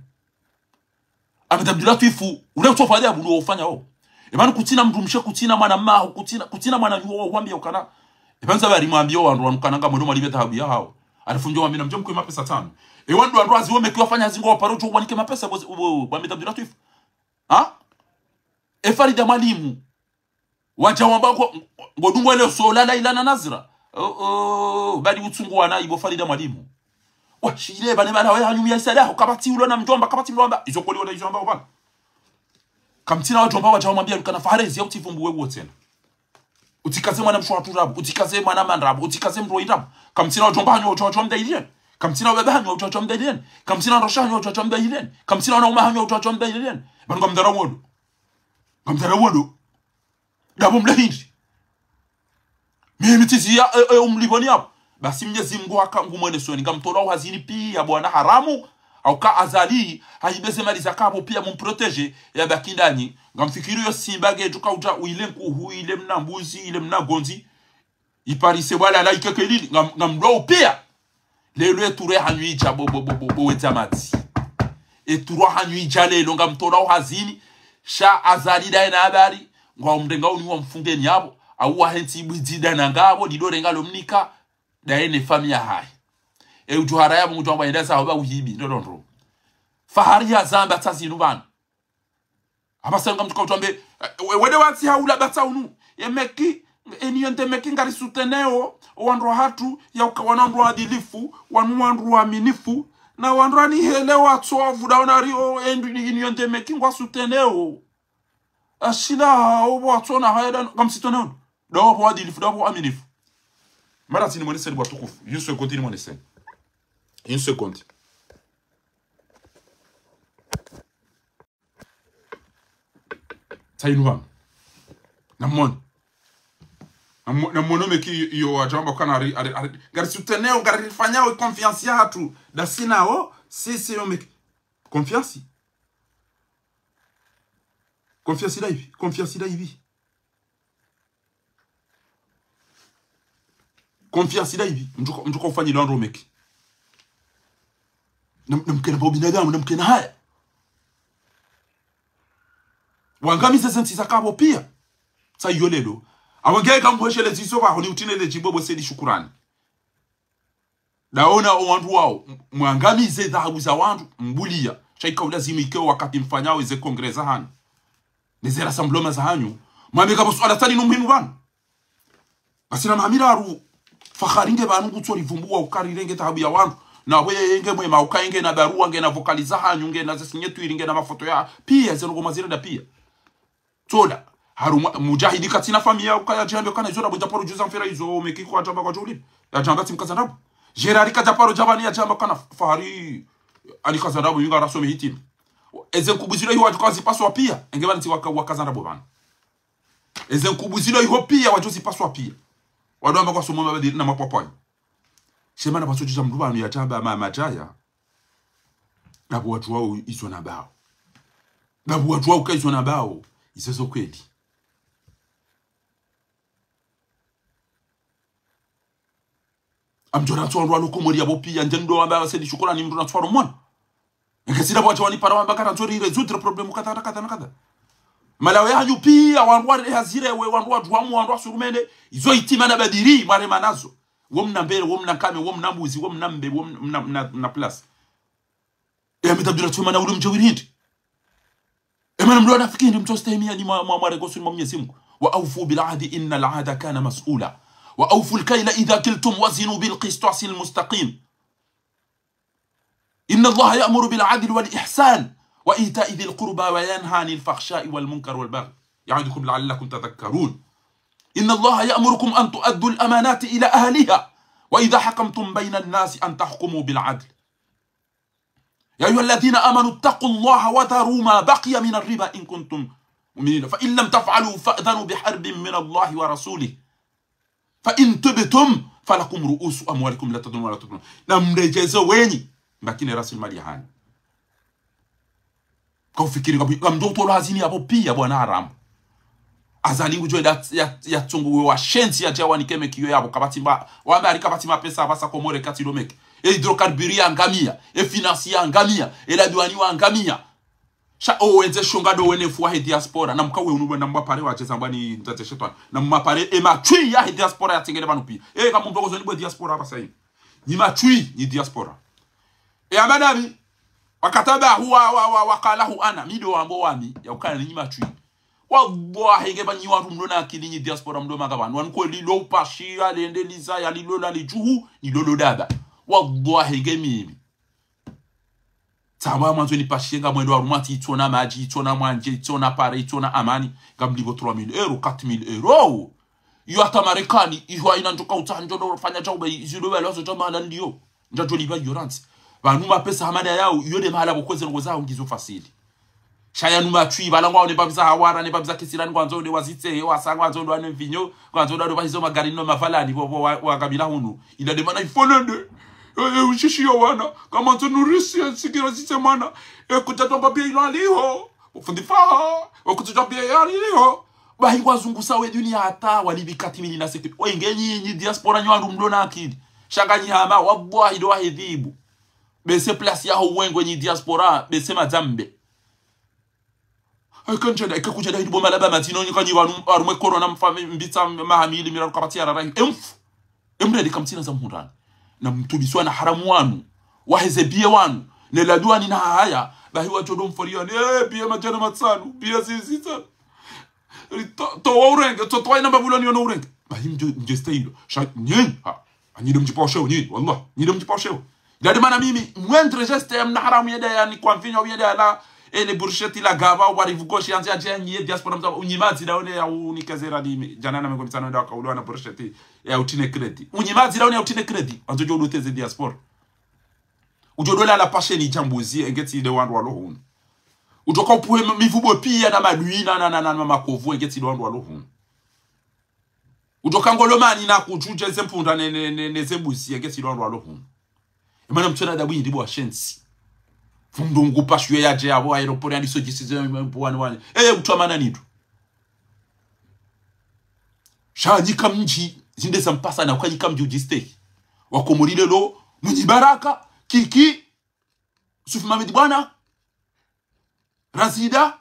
Ahmed Abdullatwif, ula utsofa adabu ndo wa ufanya wo. Emana kutsina mndru mshe, kutsina mwana maho, kutsina, kutsina mwana yuwo wa wambia ukana. Epvandza pvali mwambia wandru wanu kana ngamwendo mwalipve dhahabu yahawo. Halafu ndjo wamina mdjo mkwe mapesa tsanu. Ewandru wandru hazi womeki wafanya hazi ngo waparo djo wanike mapesa bo, bo, bo Ahmed Abdullatwif. Ha? E Farida Mwalimu. Wadja wamba ngo, ngodungo ele sola la ilana nazira. Oh, oh, bali utsungu wana ibo Farida Mwalimu. Wa, shile bane bana we hanyumi ya isada, ho kapvatsi ulo na mdjomba, kapvatsi mdjomba. Izo koli wala izo amba obana. Kamtsina wadjomba wadja wamwambia lukana faharezi ya utsivumbu we uwo tsena. Utsikaze mwana mshe wa hatru ndrabo, utsikaze mwana mama ndrabo, utsikaze mdru woyi ndrabo. Kamtsina wadjomba hanyu wadjo, wadjo mdayiliyeni. Kamtsina wababa hanyu wadjo, wadjo mdayiliyeni. Kamtsina wandroshe hanyu wadjo, wadjo mdayiliyeni. Kamtsina wananya hanyu wadjo, wadjo mdayiliyeni. Pvanu ngamdharau wondo. Ngamdharau wondo. Ndrabo mle hindri. Mimi tsiziya, e, e, umlipvoni yapvo. Basi Mnyezi Mngu haka ngumwenesoni. Ngamtolwao hazini piya bwana haramu. Hauka Azali, hahiba ze mali zaka pvo piya mumprotégé, yabaki ndanyi. Ngamfikiri yo simba ngedjo kaudja, uile nkuhu, ile mna mbuzi, ile mna gondzi. Iparise wala la ikekelili, ngam-, ngamlwao piya. Lelo etrua hanyu idja bo, bo, bo, bo, bo, wedza madzi. Etrua hanyu idja lelo, ngamtolwao hazini, sha Azali ndaye na habari, ngwamrengao ni wamfungeni yapvo, au wahentsi ibwidzi ndana ngapvo, lido renga lomnika, ndaye ne famiyi yahahe. E udjo hara yapvo ngudjo amba yenda zaho ba uhibi, ndo, ndo, ndo. Fahari yazamba tsa zinu pvanu. Hapvasa ngamtsuka utwambe, e, we-, wende watsi haula batsa unu. Ye meki, eni yende meki ngari soutenir o, o wandru wahatru, yauka wanu wandru waadilifu, wanu wandru waaminifu, na wandru wani hele watso wavuda ona ri o, endu ini, ini yende meki ngwa soutenir o. Ashila, o, watso na haya danu, ngam soutenir o. Ndo pvo waadilifu, ndo pvo waaminifu. Mara tsi nimweneseni watukufu. Une seconde nimweneseni. Une seconde. Tsa inu pvanu. Namwone. Namwo-, namwone o meki iyo wadjamba kana ari, ari, ari, ngari soutenir o, ngari fanyao confiance yahatru. Ndasi nao, si, si yo meki. Confiance. Confiance ndayipvi, confiance ndayipvi. Confiance ndayipvi, mdjuka, mdjuka ufanyilwa ndo meki. Nam-, namkena pvo binadamu, namkena haya. Wangamize ze ntsi zaka pvo piya. Tsa iyo lelo. Awa nge kamhweshelezi izo pvaho ni utinele djibu bo Said Shukurani. Ndaona o wandru wao, m-, mwangamize dhahabu za wandru, mbuliya. Sha ika ulazimu ike wakati mfanyao eze congrès zahanyu. Neze rassemblement zahanyu. Mwambe kapvo suala tsani no muhimu pvanu. Basi na mahamira aru, fahari nge pvanu kutso rivumbuwa uka rirenge dhahabu ya wandru. Na we nge mwema uka nge na barua, nge na vocal zahanyu, nge na ze signature, nge na mafoto ya. Piya, ze ndrongoo mazirenda piya. Tsola, harumwa, mujahidi katsina famiyi ukaya djambe kana izo ndrabo djaparo djuza mfera izo meki kwadjamba kwadjo ulipva. Yadjamba tsi mkaza ndrabo. Gérard kadjaparo djamba ni yadjamba kana fahari, ani kaza ndrabo yinga rasome hitima. Eze nkubu zilo iho wadjo kazipaswa piya. Enge pvanu tsi waka-, wakaza ndrabo pvanu. Eze nkubu zilo iho piya wadjo zipaswa piya. Wandru wamba kwasoma mabadiri na mapwapwanyi. Shema na pvatso djuza mdru pvanu yadjamba ma-, madjaya. Ndapvo wadjuwao izo nambao. Ndapvo wadjuwao uka izo nambao, izo zo kweli. Amdjo rantsi wandru wanu Komori yapvo piya, ndje ndo wamba Said Shukurani mdru rantsi waro mwana. Enge tsi ndapvo wadja wanipara wamba karantsi ri résoudre problème kadha na kadha na kadha. Malawi yahanyu piya, wandru ware hazire we, wandru wadjuwamu, wandru wasurumene, izo hitima na badiri, mwarema nazo. Wo mna mbere, wo mna nkame, wo mna mbuzi, wo mna mbe, wo mna, mna, mna, mna place. E, amita dura tsuma na ule mdjawiri hindri. E, mana mlo wanafiki hindri mtso stahimi yani mwa, mwa, mwa rego suni mwa Mnyezi Mungu. وأوفوا بالعهد إن العهد كان مسؤولا. وأوفوا الكيل إذا كلتم وزنوا بالقسطاس المستقيم. إن الله يأمر بالعدل والإحسان وإيتاء ذي القربى وينهى عن الفحشاء والمنكر والبغي يعظكم لعلكم تذكرون. إن الله يأمركم أن تؤدوا الأمانات إلى أهلها وإذا حكمتم بين الناس أن تحكموا بالعدل. يا أيها الذين آمنوا اتقوا الله وذروا ما بقي من الربا إن كنتم مؤمنين فإن لم تفعلوا فأذنوا بحرب من الله ورسوله فإن تبتم فلكم رؤوس أموالكم لا تظلمون ولا تظلمون. Na mredjeze wenyi, mbaki ne rasilimali yahanyu. Kaufikiri kabu-, kamdjo utolwa hazini yapvo piya bwana haramu. Azali ngudjo ya, ya, ya tsongo we washenzi yadja wanike meki iyo yapvo kapvatsi mba, wambe ari kapvatsi mapesa apvasa Komori katsi lo meki. E hydrocarbures yangamia, e finance yangamia, e la douane wangamia. Sha o wendze shonga ndo wenefu wahe diaspora. Na mkawe unu na mwapare wadjeza mbwani mdzadze shetwani. Na mwapare e matswi yahe diaspora yatsengele pvanu piya. E kamumdrongoo zoni bwe diaspora apvasa ini. Nyi matswi, nyi diaspora. E amana mi. Wakatabahu wa, wa, wa, وقاله أنا. Mi ndo wambo wami. Ya ukana nyi matswi. Wallahi nge ba nyi wandru mlo na akili nyi diaspora mlo maka pvanu. Wanu kweli lo upashiya, lende liza, ya lilo la lidjuhu, ni lolo daba. Wallahi nge mimi. Tsamba mwandzo nipashiye ngamwendo harumwa ntsi itsona madji, itsona mwandje, itsona pare, itsona amani. Ngamlipvo trois mille euros, quatre mille euros. Iyo hata Marekani, iyo haina ndjo kautsaha ndjo ndo fanya djau ba, izo ndo ba lazo djau mahala ndiyo. Ndjadjo liba iyo rantsi. Pvanu mapesa hama nda yao, iyo nde mahala pvo kweze ndrongo zao ngizo fasili. Sha yanu matswi, pvala ngwao ne pvapviza hawara, ne pvapviza kisirani, ngwandzo nde wazitse, wasa ngwandzo ndo wane mvinyo, ngwandzo ndo wane pvahizo magari no mapvalani, pvo, pvo, wa, wa kabila hunu. Ila nde mana ifonende. E, e, ushishiyo wana. Kamandzo nurisi, e, sikira zitse mwana. E, kutatwa mbapia ilo aliho. Ufundi faha. O kutatwa mbapia ilo aliho. Bahi ngwazungusa we dunia hata walipvi katimili na sekti. Wenge nyi, nyi diaspora nyi wandru mlo na akili. Sha nganyi hama, wallahi ndo wahedhibu. Bese place yaho wenge nyi diaspora, bese madzambe. Eka ndjenda, eka kudjenda hidi bo malaba madzino, nyi kanyi wanu, harumwe corona mfa, mbitsa maha mili miraru kapvatsi ya rarahi. Emfu. Emredi kamtsina za mhundrani. Na mtubiswa na haramu wanu. Waheze biye wanu. Ne laduani na haya. Bahi wadjo ndo mforiani. Eh, biye madjana matsanu. Biye zizi tsanu. To, to wa urenge. To, to wa ina mbapvuloni yono urenge. Bahi mdjo, mdjo stahilo. Sha, nyi. Ha. Nyi ndo mdjipa usheo, nyi. Wallah. Nyi ndo mdjipa usheo. Ila nde mana mimi, moindre geste ya mna haramu yende yani kwa mvinyo, yende yala, ele bursheti la gava, wari vugoshi, yanzi ya djengi, ye diaspora mzaba, unyimadzi daone ya unikeze radi, djana na mengo mitsano ndo waka ulo wana bursheti, ya utine kredi. Unyimadzi daone ya utine kredi, wandzo djo udote ze diaspora. Udjo dola la pasheni djambuzi, engetsi nde wandru walo hunu. Udjoka upuhe mivubo piya na madwina na, na, na, na makovu, engetsi nde wandru walo hunu. Udjoka ngolomani na kudjudje ze mpundra ne, ne, ne, ne ze mbuzi, engetsi nde wandru walo hunu. Emana mtsona dabu yindi bo washenzi. Fundi ngu pashuwe yadje yapvo, aéroport yandiso djisize mpuwani wani. Eh, utwa mana nitu. Sha nyi kamdji, zinde za mpasa na uka nyi kamdji udjistehi. Wakomori lelo, Mwinyi Baraka, Kiki, Sufi Mohamed Bwana, Razida,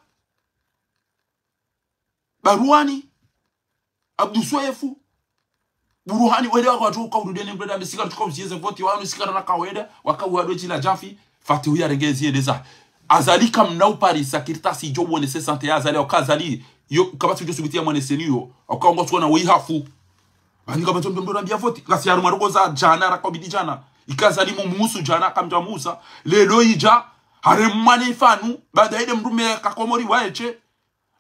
Baruani, Abdu Swefu, Buruhani, wende waka watsu kaurudene mbreda, mbe sikara tsuka uzieze voti, wanu sikara na kawenda, waka uwadwe djila djafi, Fatihu yarenge ziendeza. Azali kamna uparisa kartasi idjo wonese santé ya Azali, uka Azali, yo, kapvatsi udjo subuti ya mwaneseni yo, uka ngwatsuona weyi hafu. Bani kapvatsi mdru mdru nambiya voti, ngasi harumwa ndrongo za djana, raka ubidi djana. Ika Azali mumusu djana, kamdja musa, lelo idja, haremwa ne ifanu, baada inde mdrume kakomori waeshe,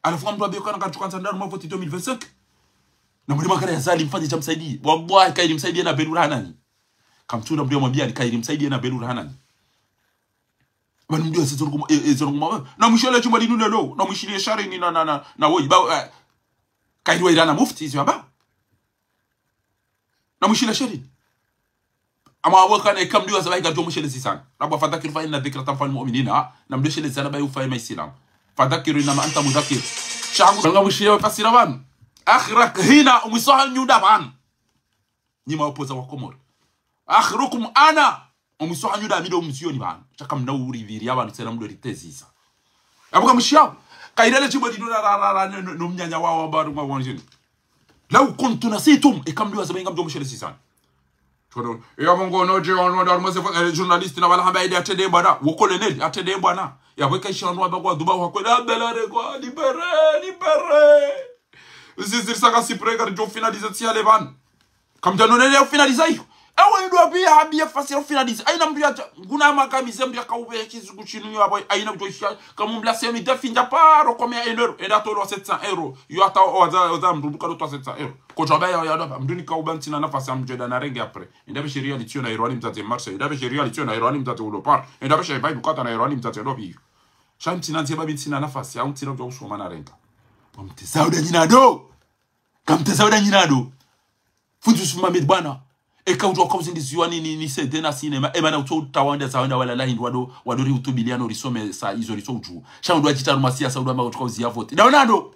halafu ngamdru ambe kana katsuka ntsanda harumwa voti deux mille vingt-cinq. Na mwili makara ya Azali mfanye dja msaidi. Wallahi, kayiri msaidi na belu rahanani. Kamtsunda mdru ya mwambiya ni kayiri msaidi na belu rahanani. Bani mdru ya sezo ngoma, e, e, sezo ngoma. Na mwishile chumba linu lelo. Na mwishile sharini na, na, na, na woyi. Ba, eh, kayiri wa irana mufti, izi wamba. Na mwishile sharini. Ama wabo kana eka mdru wa zabahi kadjo mwishile zisana. Rabwa fadhakir fa inna dhikra tanfa'ul mu'minina. Na mdru shile zisana bayi ufaye maisilamu. Fadhakir innama anta mudhakir. Shangu, nga mwishiye wa fasira pvanu. Akhira hina, umwiso hanyu nda pvanu. Nyi maopoza wa Komori. Akhirukum ana. Umwiso hanyu nda mi ndo mzioni pvanu. Sha kamna uriviriya pvanu tsena mdru ritezisa. Yapvo kamwishiyawo. Kayirele chimbo dinu ra, ra, ra, ra, no, no, no mnyanya wawo wamba rumwa wanjini. Law kuntu nasitum, eka mdru wa zabahi ngamdjo mwishile zisana. Tsono, yapvo ngono dje wanu wanda harumwa ze, eh, journaliste na wala hamba ede atrende mbwana. Wo colonel, atrende mbwana. Yapvo eka ishi wanu wamba kwa dhuba wa kwele, abela re kwa, libéré, libéré. Ziziri saka sipre karidjo finaliser tsi yale pvanu. Kamdja nonele ya ufinaliza iyo. Ewe ndo piya hambiya fasi ya ufinaliza. Ayina mdru ya, nguna makamize mdru ya kauwe kizungu shinu yo apvo. Ayina mdru isha. Kamumbla semi defi ndja paro kome ya enero. Enda tolo sept cents euros. Yo hata oza, oza mdru duka lo twa sept cents euros. Kocha baya ya dapa. Mdru ni kauba ntsina nafasi ya mdjeda na renge après. Enda be sheriya litio na ero ali mdzadze Marseille. Enda be sheriya litio na ero ali mdzadze ulo par. Enda be sheriya bai bukata na ero ali mdzadze lo biyo. Sha ntsina nzie babi ntsina nafasi. Au ntsina udja usoma na renga. Kamtezao nda nyinado. Kamtezao nda nyinado. Fundi Yusuf Mohamed bwana. Eka utso kauzindiziwa ni, ni, ni C D na cinéma. Emana utso utawanda zawanda wala lahi ndo wado, wado rihutubiliya no risomesa izo ritso udjuwa. Sha ndo wadjitaru masiasa ndo amba utso kauziya voti. Ndawe nado.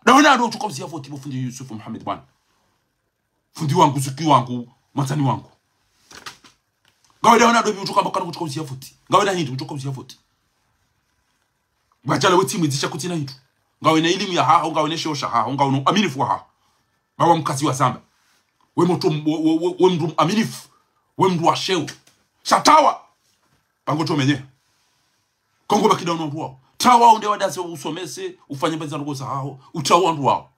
Ndawe nado utso kauziya voti bo fundi Yusuf Mohamed bwana. Fundi wangu, zuki wangu, mwandzani wangu. Ngawe ndawe nado bi utso kamba kana utso kauziya voti. Ngawe nda hindri utso kauziya voti. Bwadjala we tsi mwidzi sha kutsina hindru. Ngawe na ilimu ya haho, ngawe na sheo sha haho, ngawe no aminifu wa haho. Bawa mkazi wa zamba. We motro m-, we, we, we, we mdru aminifu. We mdru wa sheo. Sha tawa. Pango tso menye. Kongo baki nda wunu wandru wawo. Tawa unde wadaze usomese, ufanye mbaza ndrongo za haho, utawa wandru wawo.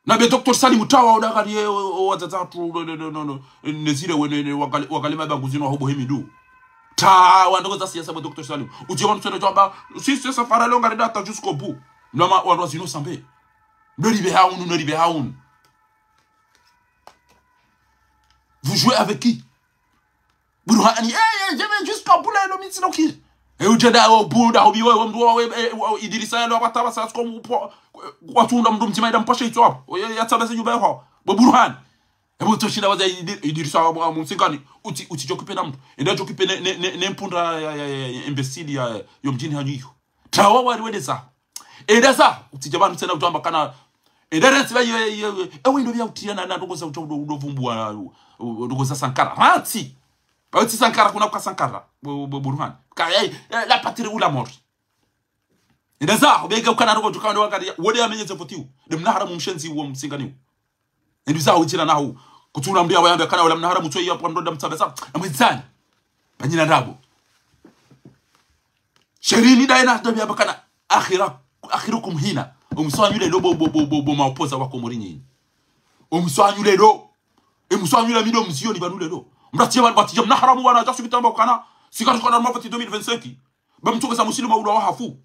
Na be Docteur Salim tawa udakali ye, o, o, wadzadze watru, no, no, no, no, no. Ne zile we, ne, ne, wakale, wakale mabangu zinu wahobo hemi ndu. Tawa ndrongo za siasa bo Docteur Salim. Udje wanu tswele tso amba, si, si, safari longa reda hata jusqu'au bout. Mlama wandru wa zinu sambe. Ndo ribe haunu, ndo ribe haunu. Vous jouez avec qui? Burhani, eh, eh, je vais jusqu'au bout là, le médecin, ok. Eh, udjenda, oh, bunda, hobi, ouais, ouais, ouais, ouais, eh, ouais, Idrissa, là, va, va, ça, comme, watunda mndru mdzima, ida mpashe itso hapo. Oh, ya, ya, tsaba se nyumba yako. Bo Burhani. Eh, bo, tsoshida waza Idri-, Idrissa, wa, wa, mumsingani. Utsi, utsi djokipe na mndru. Enda djokipe ne, ne, ne, ne mpundra ya, ya, ya, ya, imbécile ya, yo mdjini hanyu iyo. Tawa wari wende za. Enda za, utsidja pvanu tsena udjamba kana. Enda rentsi ba ye, ye, ye. Ewe ndo bia utriya na, na ndrongo za udja udo, udo vumbua, u-, u-, ndrongo za Sankara. Rantsi. Ba utsi Sankara kuna kwa Sankara. Bo, bo, Burhani. Ka, eh, eh, la patrie ou la mort. Enda za, ubege ukana ndrongo djuka ndo wakati, wode ya menye ze vote u. Nde mna haramu mshenzi uwo msingani u. Enda za, udjira nahu. Kutsuna mbi ya wayambe kana wala mna haramu tso ya pwa mdoda mtsabe sa. Amwizani. Banyina ndrabo. Sherini daye na dabi abakana akhira, akhirukum hina. Omwiso wanyu lelo bo, bo, bo, bo, bo maopoza wa Komori nyinyi. Omwiso wanyu lelo. Emwiso wanyu la mido mzioni pvanu lelo. Mratiye pvanu batija mna haramu wana djasu bitamba ukana. Sika tukana mafati deux mille vingt-cinq. Ba mtokeza musilimu wa ula wa hafu.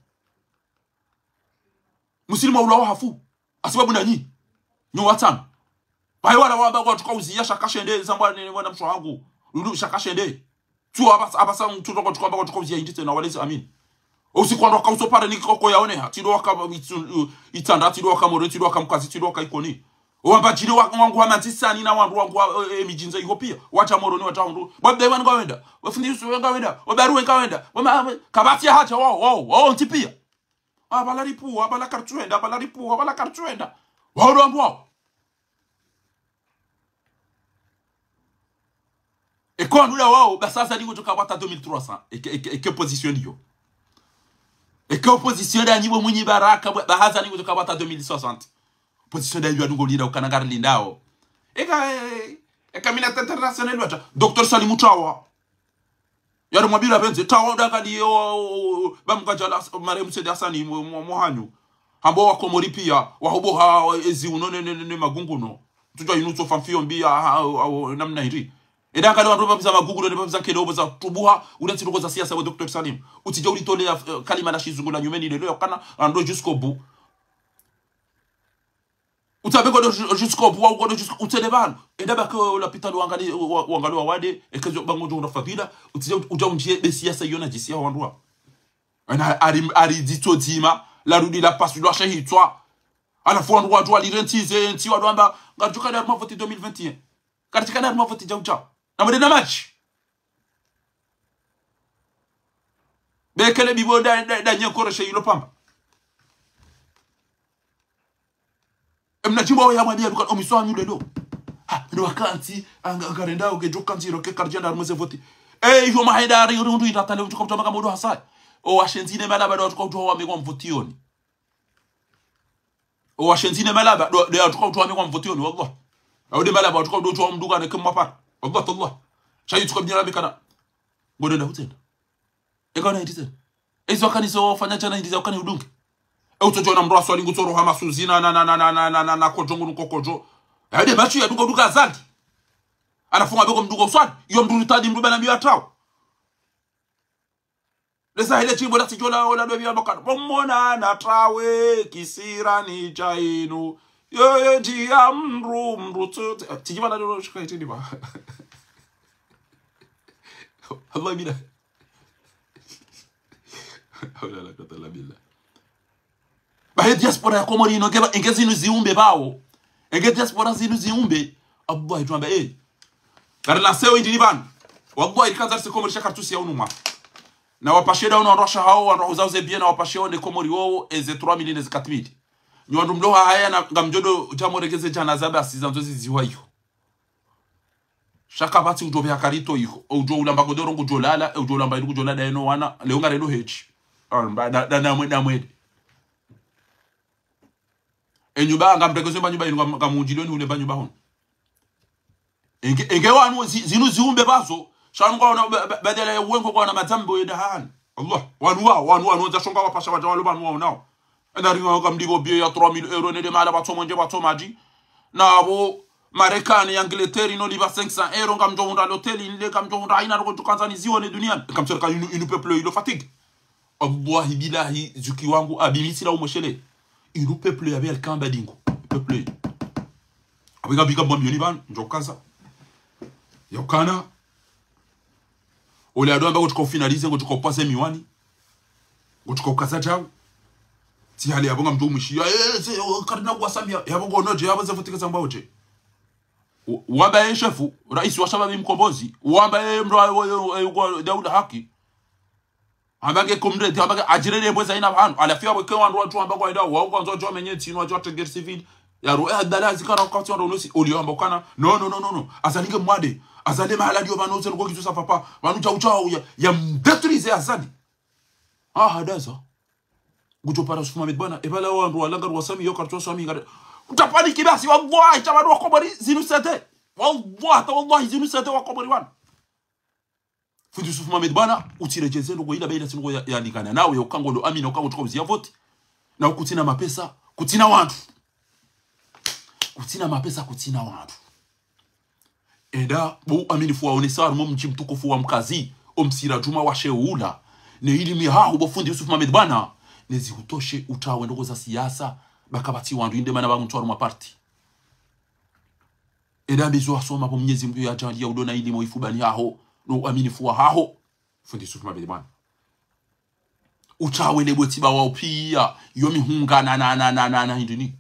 Musilimu wa ula wa hafu. Hasibabu nanyi. Nyo watsanu. Bayi wala wamba kwa tuka uziya shaka shende, zambwa ne mwana msho wangu. Lulu shaka shende. Tsu abasa, abasa, tsu kwa tuka amba kwa tuka uziya indite na walezi amini. Usiku wandru waka uso pare ni koko yaone ha. Tsi ndo waka itsu-, Itsandra, tsi ndo waka Moroni, tsi ndo waka Mkazi, tsi ndo waka Ikoni. Owamba djile wa-, wangu wa Manzisani na wandru wangu wa, eh, eh, midjini iho piya. Wadja Moroni, wadja hundru. Wabde wanu ngawenda. Wafundi Yusu wanu ngawenda. Wabaru wanu ngawenda. Wama, wama, kabati ya hadja wao, wao, wao, ntsi piya. Abala ripu, abala kartsuenda, abala ripu, abala kartsuenda. Wao ndo wandru wao. Eka wandru wao, basi Azali ngudjo kapvata deux mille trois cents. Eke, eke, eke opposition ndiyo. Eke opposition nda nyi bo Mwinyi Baraka, ba Azali ngudjo kapvata deux mille soixante. Opposition nda yiyo adungo linda ukana ngari lindao. Eka, eh, eka mina international wata. Docteur Salim Tawa. Yari mwabila benze, Tawa udakali yo, ba mkadjala, marehemu Said Hassani, mo, mo, mo hanyu. Hamba wa Komori piya, wahubo ha, ezi uno ne, ne, ne, ne magunguno. Tsudja inu tsofa mfiyo mbi ya, ha, ha, ha, namna hiri. Eda kali wandru wapvapviza magunguno, ne pvapviza nkele, opvo za tubuha, ule tsiruko za siyasa wa Docteur Salim. Utsidja ulitole ya, eh, kalima la shizungu la nyumeni lelo, ya kana, ando jusqu'au bout. Utsabe kodo ju-, jusqu'au bout, wa ukodo jusqu'au, utsele pvanu. Enda bake lapitali wangali, wa-, wangali wawade, ekezo bango djo unda fadhila, utsidja ut-, udja undjie be siyasa iyo na djisiya wandru wa. Ena ari, ari dzitso dzima, la rudi la pasu, lwa shahitswa. Halafu wandru wadjo walire ntsi ze, ntsi wadjo amba, ngadjo kana harumwa voti deux mille vingt et un. Ngadjo kana harumwa voti djau djau. Na mwende na madji. Bekele bibo da, da, da nyekore she ilo pamba. Emna djimbo ya mwadi ya duka omwiso wanyu lelo. Ah, ndo wakati, anga, ngarenda, oke, djo kandziro, ke kardjenda, harumwa ze voti. Eh, iyo maheda, ari, uri, undu, itatale, undu, kaputama, kamodo, hasai. O, washenzi ne malaba, ndo, tuka, utowa, wamegwa, mvoti, yoni. O, washenzi ne malaba, ndo, ndo, tuka, utowa, wamegwa, mvoti, yoni, wallah. Au de malaba, tuka, utowa, mduka, ne, kemwa, par. Wallah, tallah. Shayi, tuka, bnyala, mekana. Ngode, nda, hutsenda. Eka na indi tsena. Ezo wakani zo fanya djana indi za wakani udunge. E utsodjo na mndru aswali ngutsoro hama suzi na, na, na, na kodjo ngunu kokodjo. Ede matshi ya dunga dunga Azali. Anafunga beko mndru uswali. Iyo mndru ritadi mndru bana biya tawo. Leza hele tsimbo la tsidjola ola dobi ya bakana. Bomona na tawe kisirani dja inu. Yo, yo, djiya mndru, mndru tsote. Tsidjiba na dolo shika itini ba. Allah mina. Hawla wala quwwata illa billah. Bahe diaspora ya Komori ino, nge ba, nge zinu ziumbe bawo. Nge diaspora zinu ziumbe. Abba, itwamba, eh. Kari la sewo indi ni banu. Wallahi, ili kanza rise Komori sha kartusi ya unuma. Na wapashe da unu wandru washa hawo, wandru wahuzao ze bien, na wapashe wo ne Komori wo, eze trois mille ne ze quatre mille. Nyi wandru mlo ha haya na ngamdjo do djamo regeze djana za basi za nzo ziziwa iyo. Sha kapvatsi udjo pveha karito iho. Udjo ulamba godoro ngudjo lala, udjo ulamba ilu ngudjo lala eno wana, leo ngarendo hechi. Amba, da, da, namwe, namwe. Enyumba, ngamrekezo mba nyumba inu, ngam-, ngamundjilio ni ule mba nyumba hono. Enge, enge wanu, zi-, zinu ziumbe bazo. Sha wanu ngwaona, ba-, ba-, badala ya uwengo ngwaona madzambo yenda hani. Allah, wanu wa, wanu, wanu, nza shonga wapasha wadja walo wanu wa unao. Ena ringa waka mdibo biye ya trois mille euros nende mahala batso mwenje batso madji. Na abo Marekani, Angleterre, ino liba cinq cents euros, ngamdjo hundra l'hôtel, inle ngamdjo hundra haina roko tukanza ni zione duniani. Ngamsereka inu, inu peuple ilo fatigue. Wallahi billahi, zuki wangu, abi misila umoshele. Inu peuple ya be alikamba dingo. Peuple. Abi ngabi kamba mioni banu, ndjo kaza. Yaukana. Ole ado amba ngotsuka ufinalize, ngotsuka upase miwani. Ngotsuka ukaza djau. Tsi hali yapvo ngamdjo umwishiya, eh, ze, oh, Cardinal Wassami, yapvo ngo nodje, yapvo ze voti kazamba odje. U-, wamba ye shefu, raisi wa shababi mkombozi, wamba ye mdru wa, wa, wa, wa, daula haki. Amba nge comrade, amba nge adjirele mbweza ina pvanu. Halafu yapvo ke wandru watsu amba ngwaenda, wao ngwandzo wadjo wamenye ntsi inu, wadjo watengere civil. Yaro, eh, adala zikana wakati wandru unosi, oliyo amba ukana. No, no, no, no, no. Azali nge mwade. Azali mahala ndiyo pvanu, utse nuko kitu sa papa. Pvanu djau djau ya, ya mdétruise Azali. Ah, hadaza. Ngudjo para Youssouf Mohamed bwana. Epvala wandru walanga Wassami, yo kartu Wassami ngare. Utapani kibasi, wallahi, tabanu wakomori, zinu sete. Wallahi, ta wallahi, zinu sete wakomori wana. Fundi Youssouf Mohamed bwana, utsiredjeze ndrongo ila baina sinu ya, ya lingana. Nawe uka ngodo amini, uka ngotsuka uziya voti. Na ukutsina mapesa, kutsina wandru. Kutsina mapesa, kutsina wandru. Enda, bo uaminifu waonesa harumwa omdji mtukufu wa Mkazi, omsira djuma wa sheula. Ne ilimi haho bo fundi Youssouf Mohamed bwana. Nezi hutoshe utawe ndrongo za siasa, ba kapvatsi wandru inde mana ba mtru harumwa parti. Enda mbizo wasoma bo Mnyezi Mngu yadjaliya udo na ilimo ifubani haho, no uaminifu wa haho. Fundi Youssouf Mohamed bwana. Utsawele bwe tsiba wao piya, yo mihunga na, na, na, na, na, na hindrini.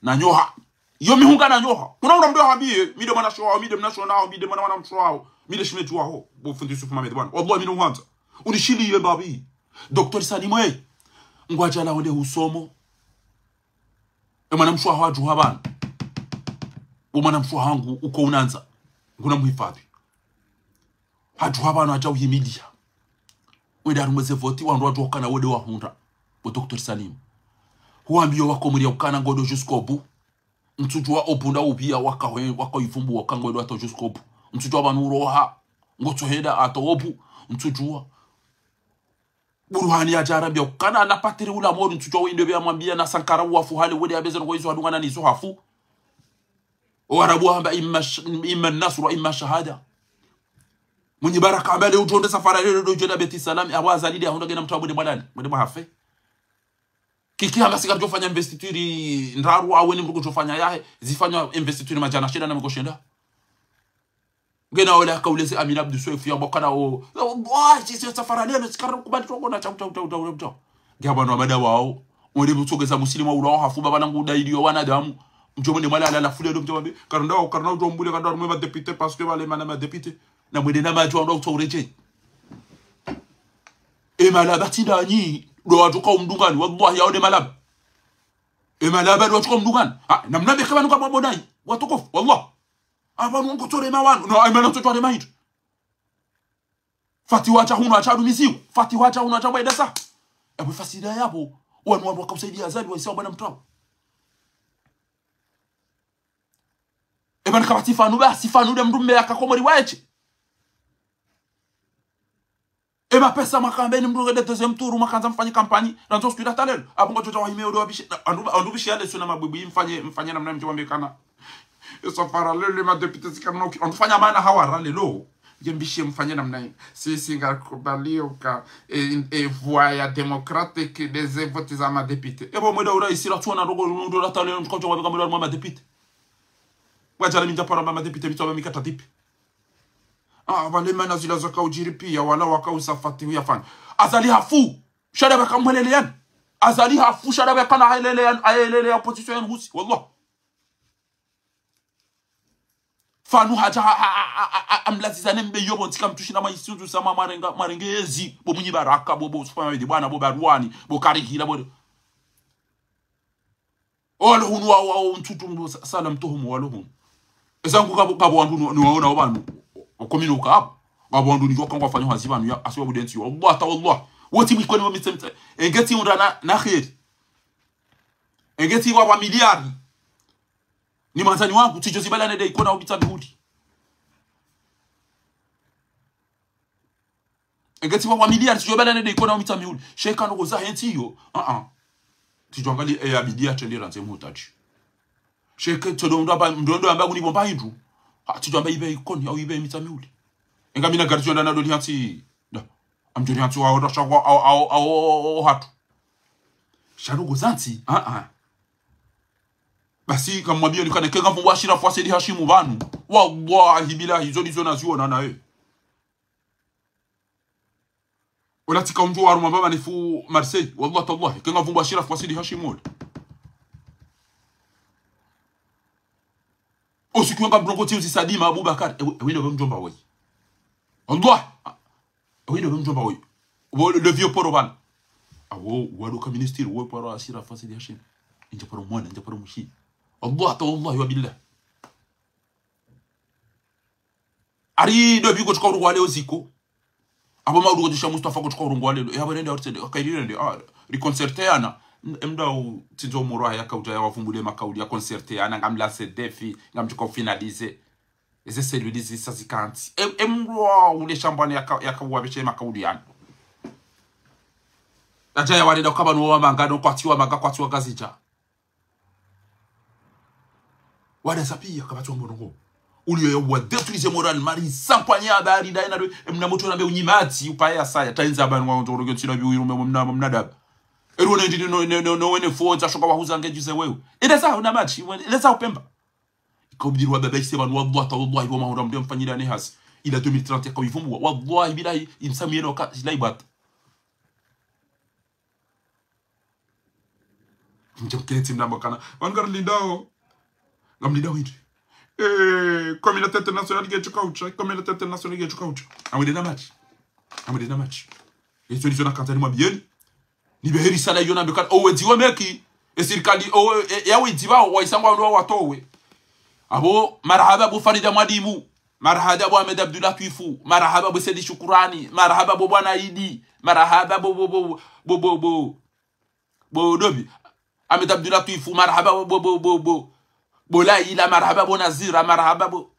Na nyoha. Yo mihunga na nyoha. Kuna una mdru hambiye, mi nde mwana shoha, mi nde mwana shona, mi nde mwana mwana msho wao, mi nde shimedju waho. Bo fundi Youssouf Mohamed bwana. Wallahi mi no hwandza. Unishiliye mbapvi. Docteur Salim we. Ngwadjala wende husomo. E mwana msho waho adjuha pvanu. Bo mwana msho wahangu uko unandza. Nguna muhifadhi. Hadjuha pvanu hadja uhimiliya. Wende harumwa ze voti, wandru wadjuwa ukana wende wahundra. Bo Docteur Salim. Huambiyo wakomori ya ukana ngodo jusqu'au bout. Ntsudjuwa au bout nda upviya waka hwe, waka ivumbuwa uka ngodo hata jusqu'au bout. Ntsudjuwa pvanu uroha. Ngotsohenda hata au bout. Ntsudjuwa. Burhani yadja harambia ukana na patiri ula mori ntsudjuwa wende pvia mwambiya na Sankara wafu hale wende yapveze ndrongo izo hadungana nizo hafu. Owarabu wamba imma sh-, imma nasru wa imma shahada. Mwinyi Baraka amba le udjo nde safara lelo ndo udjo nda Beti Salami, apvo Azali nde ahundra ngena mtru wa mwende mwalali, mwende mwahafe. Kiki hamba sika ridjo fanya investiture ndraru awe ni mdru kudjo fanya yahe, zifanywa investiture madjana shenda na mikoshenda. Ngena ole akauleze Amina Abdou Soefou yamba ukana o, o, o, sisi safara lelo, sikara kubali trongo na tau, tau, tau, tau, tau. Nge apvanu amada wao. Wende mtsogeza muslima ula wahafu baba nangu udailiyo wanadamu. Mdjo mwende mwalala la fule ndo mdjo mwambe. Karanda, karanda udjo mbule kanda harumwa ma député parce que pvale mana ma député. Na mwende na madjo ndo utso uredjei. E malaba tsi ndanyi, ndo wadjuka umdungani, wallahi yao nde malaba. E malaba ndo wadjuka umdungani. Ah, namna beka pvanu kamwambo nayi, watukufu, wallah. Apvanu ngotsorema wanu. No, e mana ngotsorema hindru. Fati wadja hunu hadja adumiziwa. Fati wadja hunu hadja bwedesa. Epvo fasida yapvo. Wanu wandru wakausaidiya Azali, waisa wa bwana mtru wao. Epvanu kapvatsi fanu ba, si fanu nde mdru mbe yaka komori waeshe. E mapesa mwakamba eni mdru ngende deuxième tour mwakandza mfanye kampanyi, randzi usiku ila hata lelo. Apvo ngodjo dja wahime ule wabishe, na, wandru, wandru bishe yale suna mabwibwi mfanye, mfanye namna mdjo wambe ukana. E safara lelo ma député sikana uki, wandru fanya mana hawara lelo. Nge mbishe mfanye namna hii. Sisi ngakubaliyo uka, e, e, voie ya démocratique des votes za ma député. Epvo mwenda uraisi ratsuona ndrongo, mdru hata lelo mdru kudjo wambe kamwe mwa ma député. Wadjala mi ndja para mba ma député, mi tsu wamba mi kata dipi. Ah, pvale mana zila zaka udjiri piya, wala waka usa Fatihu ya fanya. Azali hafu, shada baka mwelele yani. Azali hafu, shada baka na helele yani, ahelele ya opposition yani husi, wallah. Fanu hadja, ha, ha, amlaziza nembe yobo ntsika mtsushi na maisunzu sama marenga, marenge ezi, bo Mwinyi Baraka, bo, bo Sufana Wede, bwana, bo Barwani, bo Karihila, bo. Walo hunu wa, wa, wa, mtsutu mdo sa-, sala mtohumu walo hunu. Eza ngu kabo, kabo wandru ni, ni waona wabanu. Okomino kabo. Kabo wandru ni joka ngwafanya hazi banu ya, asiwa budensi. Wallah, ta wallah. Woti mwikoni wa mitse mitse. Engeti unda na, na kheri. Engeti wa, wa miliari. Ni manzani wangu, tsidjo zibala nende ikona ubitsa mihuli. Engeti wa, wa miliari, tsidjo bala nende ikona umitsa mihuli. Sheka ndrongo za hentsi iyo. Ah, ah. Tsidjo angali, eh, abidi ya tendera nze muhutaji. Sheke todo mdru amba, mdru ndo amba kuni bomba hindru. Ha, tsidjo amba ibe ikoni, au ibe imitsa mihuli. Enga mina gari tsidjo anda nado ni hantsi. Da. Amdjo ni hantsi wa ora shakwa, au, au, au, au, hatu. Sha ndrongo za ntsi, ah, ah. Basi, ngamwambiyoni ukana, eka ngamvumbua Ashirafu Said Hashim pvanu, wallahi billahi, izo ndizo naziona naye. Ola tsika umdjo waruma mbaba nifu Marseille, wallahi tallahi, eka ngamvumbua Ashirafu Said Hashim ola. Osiku wenga mlongo tsi uzi Sadima Abubakar, ewe, ewe ndo mdjomba woyi. Wallahi. Ewe ndo mdjomba woyi. Wo, le vieux poro pvala. Awo, wadoka ministre, wo paro Ashirafu Said Hashim. Indja paro mwana, indja paro mshi. Wallahi, tallahi, wa billahi. Ari dobi kotsuka urungwa leo ziko. Abo maudu kotsusha Mustafa kotsuka urungwa leo. Ya barende ortsende. Akairi rende. Ah, ri concerté ana. Emda u tindzo moro ya kauta ya wavumbule makauli ya concerté ana. Ngamla se défi. Ngamtsuka ufinaliser. Eze cellules zisa zikantsi. Em, emrwa ule shambani yaka, yaka uwabeshe makauli yani. Adja ya warenda ukaba nuwa manga, no kwatsi wa manga, kwatsi wa Ngazidja. Wada sapiya kabatsi wa mbonongo. Uliyo ya wa détruire moral, mari sampanya habari, da ina do, emna moto na be unyimatsi, upaye asaya, tainza bani wa ndoro gyo tsina bi uyirume mna, mna daba. Ero ne ndini no, no, no, no, wene fo, za shoka wahuza nge juze wewe. Ida za una match, ida za upemba. Ika ubiri wa baba ise bani, wallahi, tawallahi, wa mahura mde mfanyira ne hasi. Ila deux mille trente ya kawivumbua. Wallahi, billahi, imsamiye no ka, jilai bata. Mdje mkentsi mnambo kana. Wanu ngarlindao. Ngamlindao hindri. Eh, communauté internationale ngetsuka utsha, communauté internationale ngetsuka utsha. Amwende na match. Amwende na match. Eso ndizo nakandza nimwambiyeni. Ni beheri sala iyo nambe kana, owe dziwa meki. E sirikali, owe, e, ya we dziwa, wa isangwa ndo watowe. Abo, marahaba bo Farida Mwadimu. Marahaba bo Ahmed Abdullatwifu. Marahaba bo Said Shukurani. Marahaba bo Bwana Idi. Marahaba bo, bo, bo, bo, bo, bo. Bo Dobi. Ahmed Abdullatwifu. Marahaba bo, bo, bo, bo, bo. Bo Laila. Marahaba bo Nazira. Marahaba bo.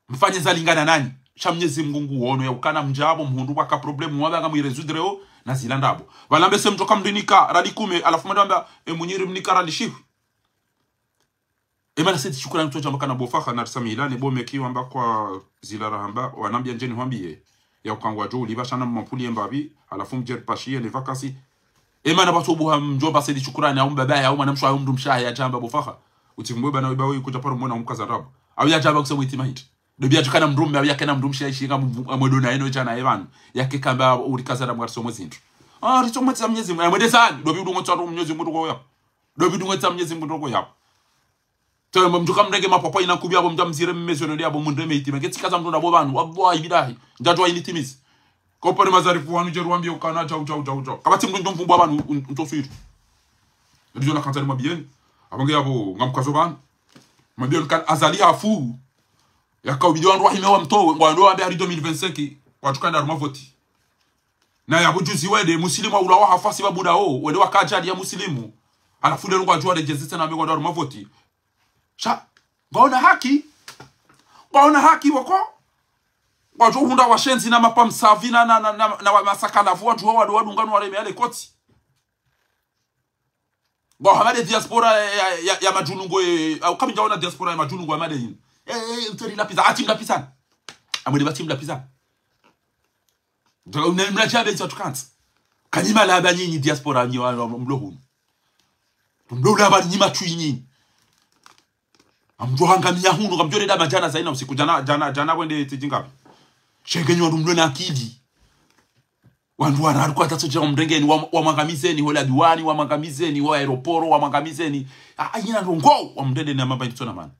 Mfanye zalingana nanyi. Sha Mnyezi Mngu nguono ya ukana mdjabo mhundru waka problème wabanga mwirésoudre o na zila ndrabo. Pvala mbese mdjoka mrinika rali kume, halafu mdjamba, e, mnyiri mnika rali shihwi. E mana Said Shukurani mtsodjamba kana bo Faha na risamila, ne bo Meki wamba kwa zila rahamba, wanambia ndjeni hwambiye. Ya ukangwa djo ulipva shana mmampuli ye mbapvi, halafu mdjeri pashiye ne vacances. E mana pvatso buha mdjomba Said Shukurani, au mbaba ya, au mwana mshe, au mdrumshe ya djamba bo Faha. Utsivumbwe bana wiba we kudja paro mwana umkaza ndrabo. Au ya djamba kuse mwiti mahiti. Dobi ya djukana mdrume, au ya kena mdrumshe ya ishinga mvu-, mwedo na eno djana ye pvanu. Ya kekamba urikaza na mwarso mwezindru. Ah, ritso mwetsa Mnyezi Mngu. E, mwende zani. Dobi udungo tsa Mnyezi Mngu ndoko ya. Dobi udungo tsa Mnyezi Mngu ndoko ya. Tsoe mdjuka mrenge mapapa ina kubi abo mdja mzire mmezo nende abo mundre meiti. Menge tsikaza mndru na bo pvanu. Wallahi billahi. Ndjadjuwa ini timizi. Kopare mazarifu wanu djeru wambiye ukana djau, djau, djau, djau. Kapvatsi mndru ndjo mvumbwa pvanu, un-, untsosuiri. Ndizo nakandza nimwambiyeni. Abo nge abo ngamkazo pvanu. Mwambiyeni kana Azali hafu. Yaka ubidi wandru wahime wamtowe. Ngwandro wambe hari deux mille vingt-cinq. Wadjuka nda harumwa voti. Na ya bujuzi wende, musilimu wa ulawa hafa sibabu dawo, wende waka ajali ya musilimu. Halafu leo ngwadjuwa redjezese na mbe ngwandro harumwa voti. Sha, ngwaona haki. Ngwaona haki woko. Ngwadjo hundra washenzi na mapamsavi na, na, na, na, na wa masakalavu wadjuwa wadu wadunganu wareme yale koti. Bo hamade diaspora ya, ya, ya, ya madjunungo, e, au kami ndjaona diaspora ya madjunungo hamade yinu. E, e, mteri lapisa, ati mlapisa. Amwede pvatsi mlapisa. Ndaka una mlaja be tsatu kantsi. Kanyi malaba nyinyi diaspora nyi wa, wa, mlo hunu. Mlo ulaba nyi matswi nyinyi. Amdjo hangamiya hunu, kamdjo leda madjana za ina usiku, djana, djana, djana wende tijingapi. Shenge nyi wandru mlo na akili. Wandru wararu kwatsatso dja wamrengeni, wa, wamwangamizeni, ho la douane, wamwangamizeni, ho aéroport, wamwangamizeni. A, a, yina ndrongo, wamrende na mamba itsona mana.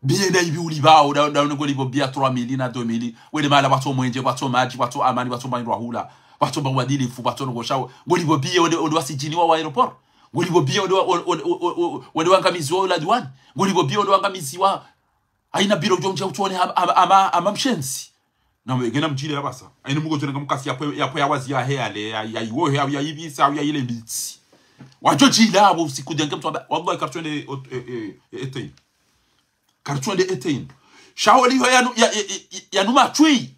Biye nda ibi ulipvao, da, da, ngolipvo biya trois mille na deux mille. Wende mahala pvatso mwenje, pvatso madji, pvatso amani, pvatso mba indru wa hula, pvatso mba uadilifu, pvatso ndrongo shawo. Ngolipvo biye wende, wende wasidjiniwa wa aéroport. Ngolipvo biye wende wa, wende, wende, wende, wende wangamiziwa ho la douane. Ngolipvo biye wende wangamiziwa. Haina biro djo mdja utsone ama, ama, ama, ama mshenzi. Na mwe, ngena mdjile ya pvasa. Haina mngu djo nenga mkasi ya pwe, ya pwe ya wazi ya he ale, ya, ya iwo he, au ya ivisa, au ya ile mbitsi. Wadjo djila abo usiku djenge mtsu amba, wallahi kartsu wende ot-, e, e, e, etein. Kartsu wende etein. Shawo liho yanu, ya, ya, ya, yanu matswi.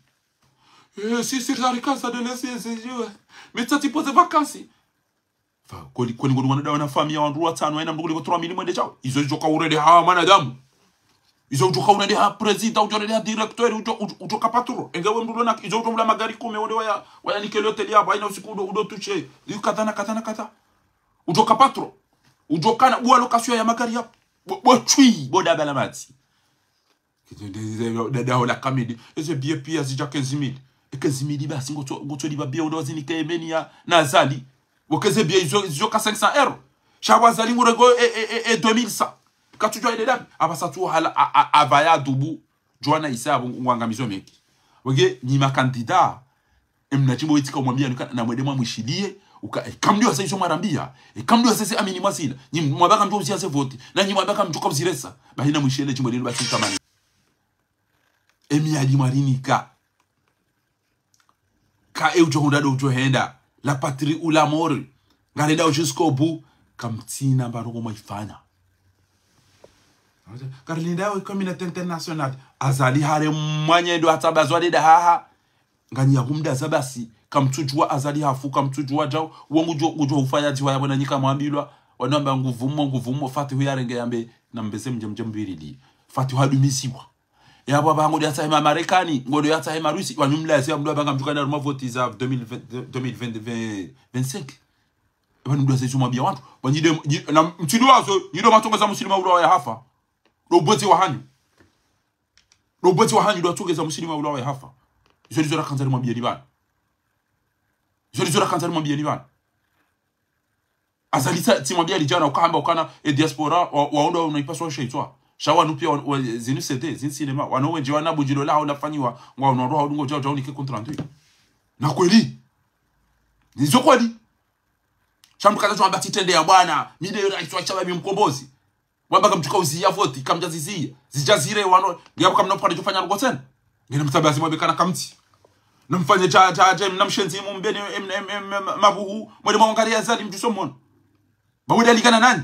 Eh, si, si, rari kasa de lesi, si, si, eh. Mitsatsi poze vacances. Fa, kweli, kweli, ngoni wana dawa na famiyi ya wandru watsanu, haina mndru kulipvo trois mille mwende shawo. Izo djoka urende ha mwanadamu. Izo udjoka urende ha président, udjo urende ha directeur, udjo, udjo, udjoka patron. Enge we mndru lona, izo udjo ula magari kume, wende waya, waya nikele hôtel yapvo, haina usiku udo, udo touché. Iyo kadha na kadha na kadha. Udjoka patron. Udjokana, bo location ya magari yaho. Bo, bo twi, bo daba la madzi. Dada hola kamidi. Eze billet piya zidja quinze mille. E quinze mille basi ngotso, ngotso liba billet undo wazinike emeni ya, na Azali. Bo keze billet izo, izo ka cinq cents euros. Sha bo Azali ngurego e, e, e, e deux mille cent. Katsudjuwa ende dabi. Apvasa tsu hala a, a, apvaya dubu. Djuwa na isa apvo ngwangamizo meki. Wenge, nyi ma candidat. Emna tsimbo wetsi ka umwambiya nuka, na mwende mwamwishiliye, uka, e, kamdi wasa izo mwarambiya, e, kamdi wasa ze amini mwazila, nyi mwamba kamdjo uziya ze voti, na nyi mwamba kamdjo ka uziresa, bahi na mwishiliye tsimbo linu basi utamani. Emi yadi mwarinika. Ka e udjo hundra ndo udjo henda, la patrie ou la mort, ngarendao jusqu'au bout, kamtsina mbano ko mwaifanya. Ngarendao communauté internationale, Azali hare mwanye ndo atabazwa deda haha, nganyi ya humdaza basi, kamtsudjuwa Azali hafu, kamtsudjuwa djau, wo ngudjo, ngudjo ufanya dziwa ya bona nyika mwambilwa, wanamba nguvu mo, nguvu mo, Fatihu yarenge yambe, na mbeze mdje mdje mbirili. Fatihu hadumisiwa. Yapvo apvaha ngodo yatsahe ma Marekani, ngodo yatsahe ma Rusi, wanyu mlazi ya mdru apvanga mdjuka na ruma voti za deux mille vingt, deux mille vingt, vingt, vingt-cinq. Epvanu mdru yatsahe izo mwambiya wandru. Pvanu nyi de, nyi, na mtsidu wazo, nyi ndo matsongeza musulima ulawa ya hafa. Ndo ubwezi wa hanyu. Ndo ubwezi wa hanyu ndo watsongeza musulima ulawa ya hafa. Izo ndizo rakandza rimwambiyeni pvanu. Izo ndizo rakandza rimwambiyeni pvanu. Azali tsa, tsimwambiya lidjana, ukahamba ukana, e diaspora, wa, waondo unaipaswa ushaitswa. Sha wanu piya wa, wa, zinu C D, zinu cinéma, wanu wendji wana budjilo la haula fanyiwa, ngwa unu ndo haudungo djau djau nike compte rendu. Na kweli. Nizo kweli. Sha mdru kaza tsu amba tsi trende ya bwana, mi nde raisi wa shaba mi mkombozi. Wamba kamtsuka uziya voti, kamdjaziziya. Zidjazire wano, ngiya kamna upande djofanya rugo tsena. Ngena mtsabazi mwambe kana kamtsi. Namfanye dja, dja, dja, namshenzi mumbeni, em, em, em, em, mabuhu, mwende mwangariye Azali mdjuso mwono. Ba wende alikana nanyi?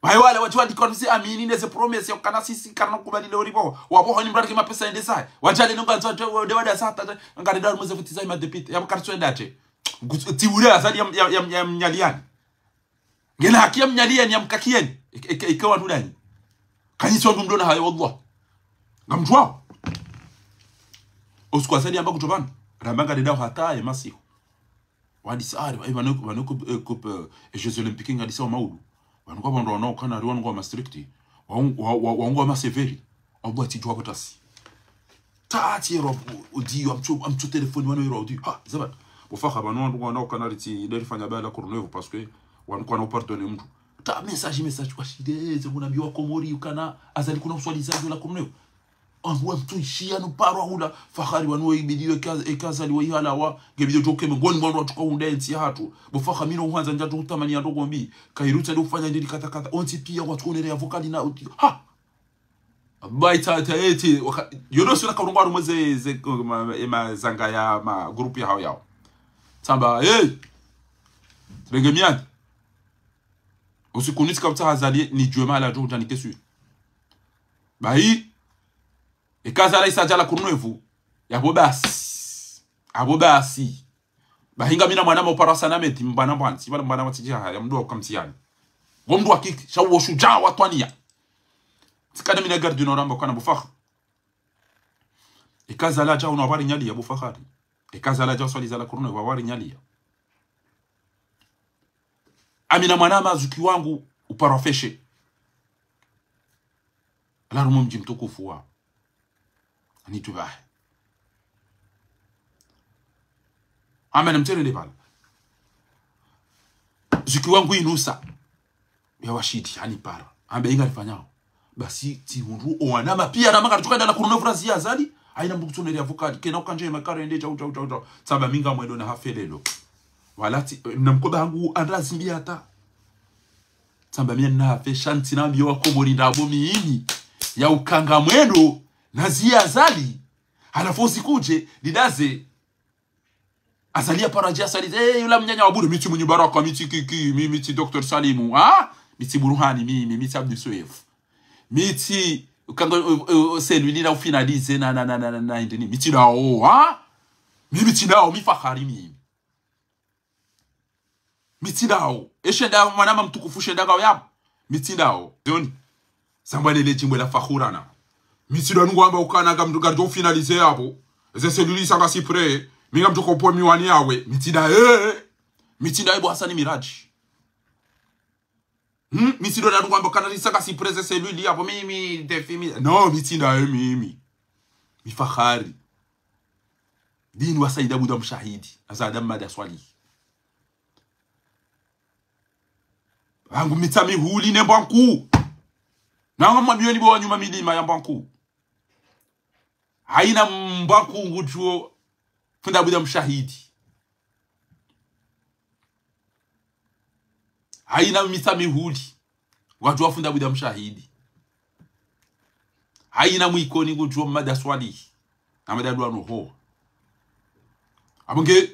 Bayi wale wadji wandika nusi amini neze promesse ya ukana sisi karina kubali leo ribo. Wapvo honi mradi ke mapesa yende sayi. Wadjale nunga nzo, nde wada sata, ngarendao mweze voti zayi ma député. Ya mkaritso yenda tse. Ngu-, tsi ule Azali ya, ya, ya, ya mnyaliyani. Ngena haki ya mnyaliyeni ya mkakiyeni. Ike, ike, ike wandru danyi. Kanyi tsi wandru mdrona hayo, wallah. Ngamdjuwao. Usiku Azali yamba kutopvanu. Ramba ngarendao hata ye masihu. Wandisa ari, e, pvanu, pvanu coupe, e, coupe, e, Jeux Olympiques ngandisa wa maudu. Pvanu kwa pvandru wana ukana ari wanu ngwa ma strict. Wa, wa, wa, wa ngwa ma sévère. Wabwa tsidjuwa kotasi. Tati ero, udi, amtso, amtso téléphone wano ero, udi. Ha, zabana. Bo Fakha pvanu wandru wana ukana ritsi, nde rifanya bala Courneuve, parce que wanu kwana upardonner mdru. Ta message, message, kwa shide, ze kuna mbiwa Komori, ukana, Azali kuna uswali za la Courneuve. Ambu wamtsu ishiya no parwa hula, Fakhari wanu wa ibidi yo eka, eka Azali wa ihalawa, nge bidi djoke mengoni mwa wandru watsuka hundra entsi yahatru. Bo Fakha mi no uhandza ndjatsu utamani ya ndrongoo mbi, kairutsa ndo ufanya ndiri kata kata, ontsi piya watsuka unere ya vocal na uti, ha! Bayi ta, ta, eti, waka, yodo sura karungwa rumwe ze, ze, ma, e mazanga ya ma groupe ya hao yao. Tsamba, hey! Renge miyani. Usiku nitsi kautsaha Azali, nidjuwe mahala djo hutani kesu. Bayi, eka Azali isa djala Courneuve, yapvo basi. Apvo basi. Bahi ngamina mwana mopara sana meti, mbana mbwantsi, mbana mbwana mwatsi djaha, ya mdru wa ukamtsiyani. Ngo mdru wa kiki, sha uwo shudjaa wa twaniya. Tsikana mina garde du Nord amba ukana bo Fakha. Eka Azali adja unu wapvarinyaliya bo Fakhari. Eka Azali adja uswali za la Courneuve wapvarinyaliya. Amina mwana mazuki wangu uparwa feshe. Ala rumo mdji mtukufu wa. Ani tubahe. Amina mtsene nde pvala. Zuki wangu inusa. Ya washidi, ani para. Ambe inga rifanyao. Basi, tsi hundru, owana, mapiya, na manga, tuka ndala Courneuve razi ya Azali. Ayina mdru kutsonere ya vocal. Kena ukandje makaro yende, djau, djau, djau, djau. Tsamba mi ngamwendo na hafe lelo. Wala tsi, eh, mna mkoba hangu, andra zimbi hata. Tsamba mi na hafe sha ntsi na mbiyo wa Komori ndrabo mimi. Ya ukanga mwendo, nazi ya Azali. Halafu usiku udje, ndidaze. Azali ya para dje, Azali, eh, yula mnyanya wa bure, mi tsi Mwinyi Baraka, mi tsi kiki, mi, mi tsi Docteur Salimu, ha? Mi tsi Burhani, mi, mi, mi tsi Abdou Soef. Mi tsi, ukanga, eh, eh, eh, celui-là, ufinalize, na, na, na, na, na, na, ende ni, mi tsi dao, ha? Mi, mi tsi dao, mi Fakhari, mi. Mi tsi dao. Eshe nda mwana mama mtukufu she nda ngao yabo. Mi tsi dao. Zoni. Zambwa lele djimbo la Fakhurana. Mi tsi dao nungu amba ukana nga mdru ngaridjo finalize yabo. Ze celui-là isa ngasi prêt. Mi ngamdjo kopvo miwani yawe. Mi tsi da, eh. Mi tsi da ebo Hasani Miraji. Hmm, mi tsi ndo nda nungu amba kana risa ka si presse cellule yapvo mimi, défi mi. Non, mi tsi ndayo mimi. Mi fahari. Dini wa Said Abuda Mshahidi. Azada Mmadi Aswali. Wangu mitsa mihuli ne mbwa nkuu. Nanga mwambiyo ni bo wa nyuma milima ya mbwa nkuu. Haina mbwa nkuu ngudjuo funda Abuda Mshahidi. Haina mitsa mihuli. Wadjuo funda Abuda Mshahidi. Haina mwikoni ngudjuo Mmadi Aswali. Na Mmadi Adwa no ho. Apvo nge,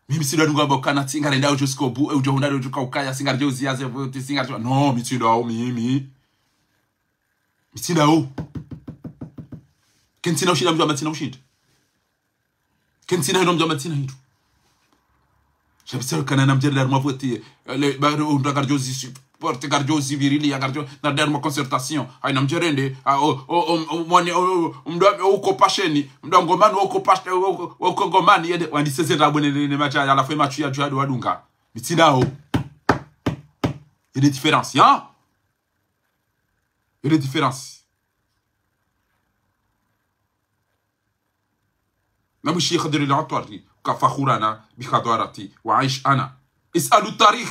mimi tsi ndo nungu amba kana tsi ngarenda udjo sikobu, e udjo hundra udjo kaukaya, tsi ngaridjo ziyaze, tsi ngaridjo, non, mi tsi ndayo mimi. Mi tsi ndayo. Ke ntsina ushinda mdjo amba ntsina ushinda. Ke ntsina hindru mdjo amba ntsina hindru. Sha pvitsa kana namdjerende harumwa voti, eh, le, ba, undra ngaridjo zi supporter, ngaridjo zi virili, ya ngaridjo, na harumwa concertation. Haina mdjerende, ah, o, o, o, o, mwani, o, o, mdru, o, uko pasheni, mdru ngomani, uko pash-, o, o, uko ngomani, yende, wandiseze rabone ne, ne, ne matcha, halafu e matcha ya djua wadunga. Mi tsi ndayo. Il y a des différences, hein? Il y a des différences. Na mshiye Khadri al-Atwari, ka fakhurana bi hadarati wa aish ana. Is'alu tarikh.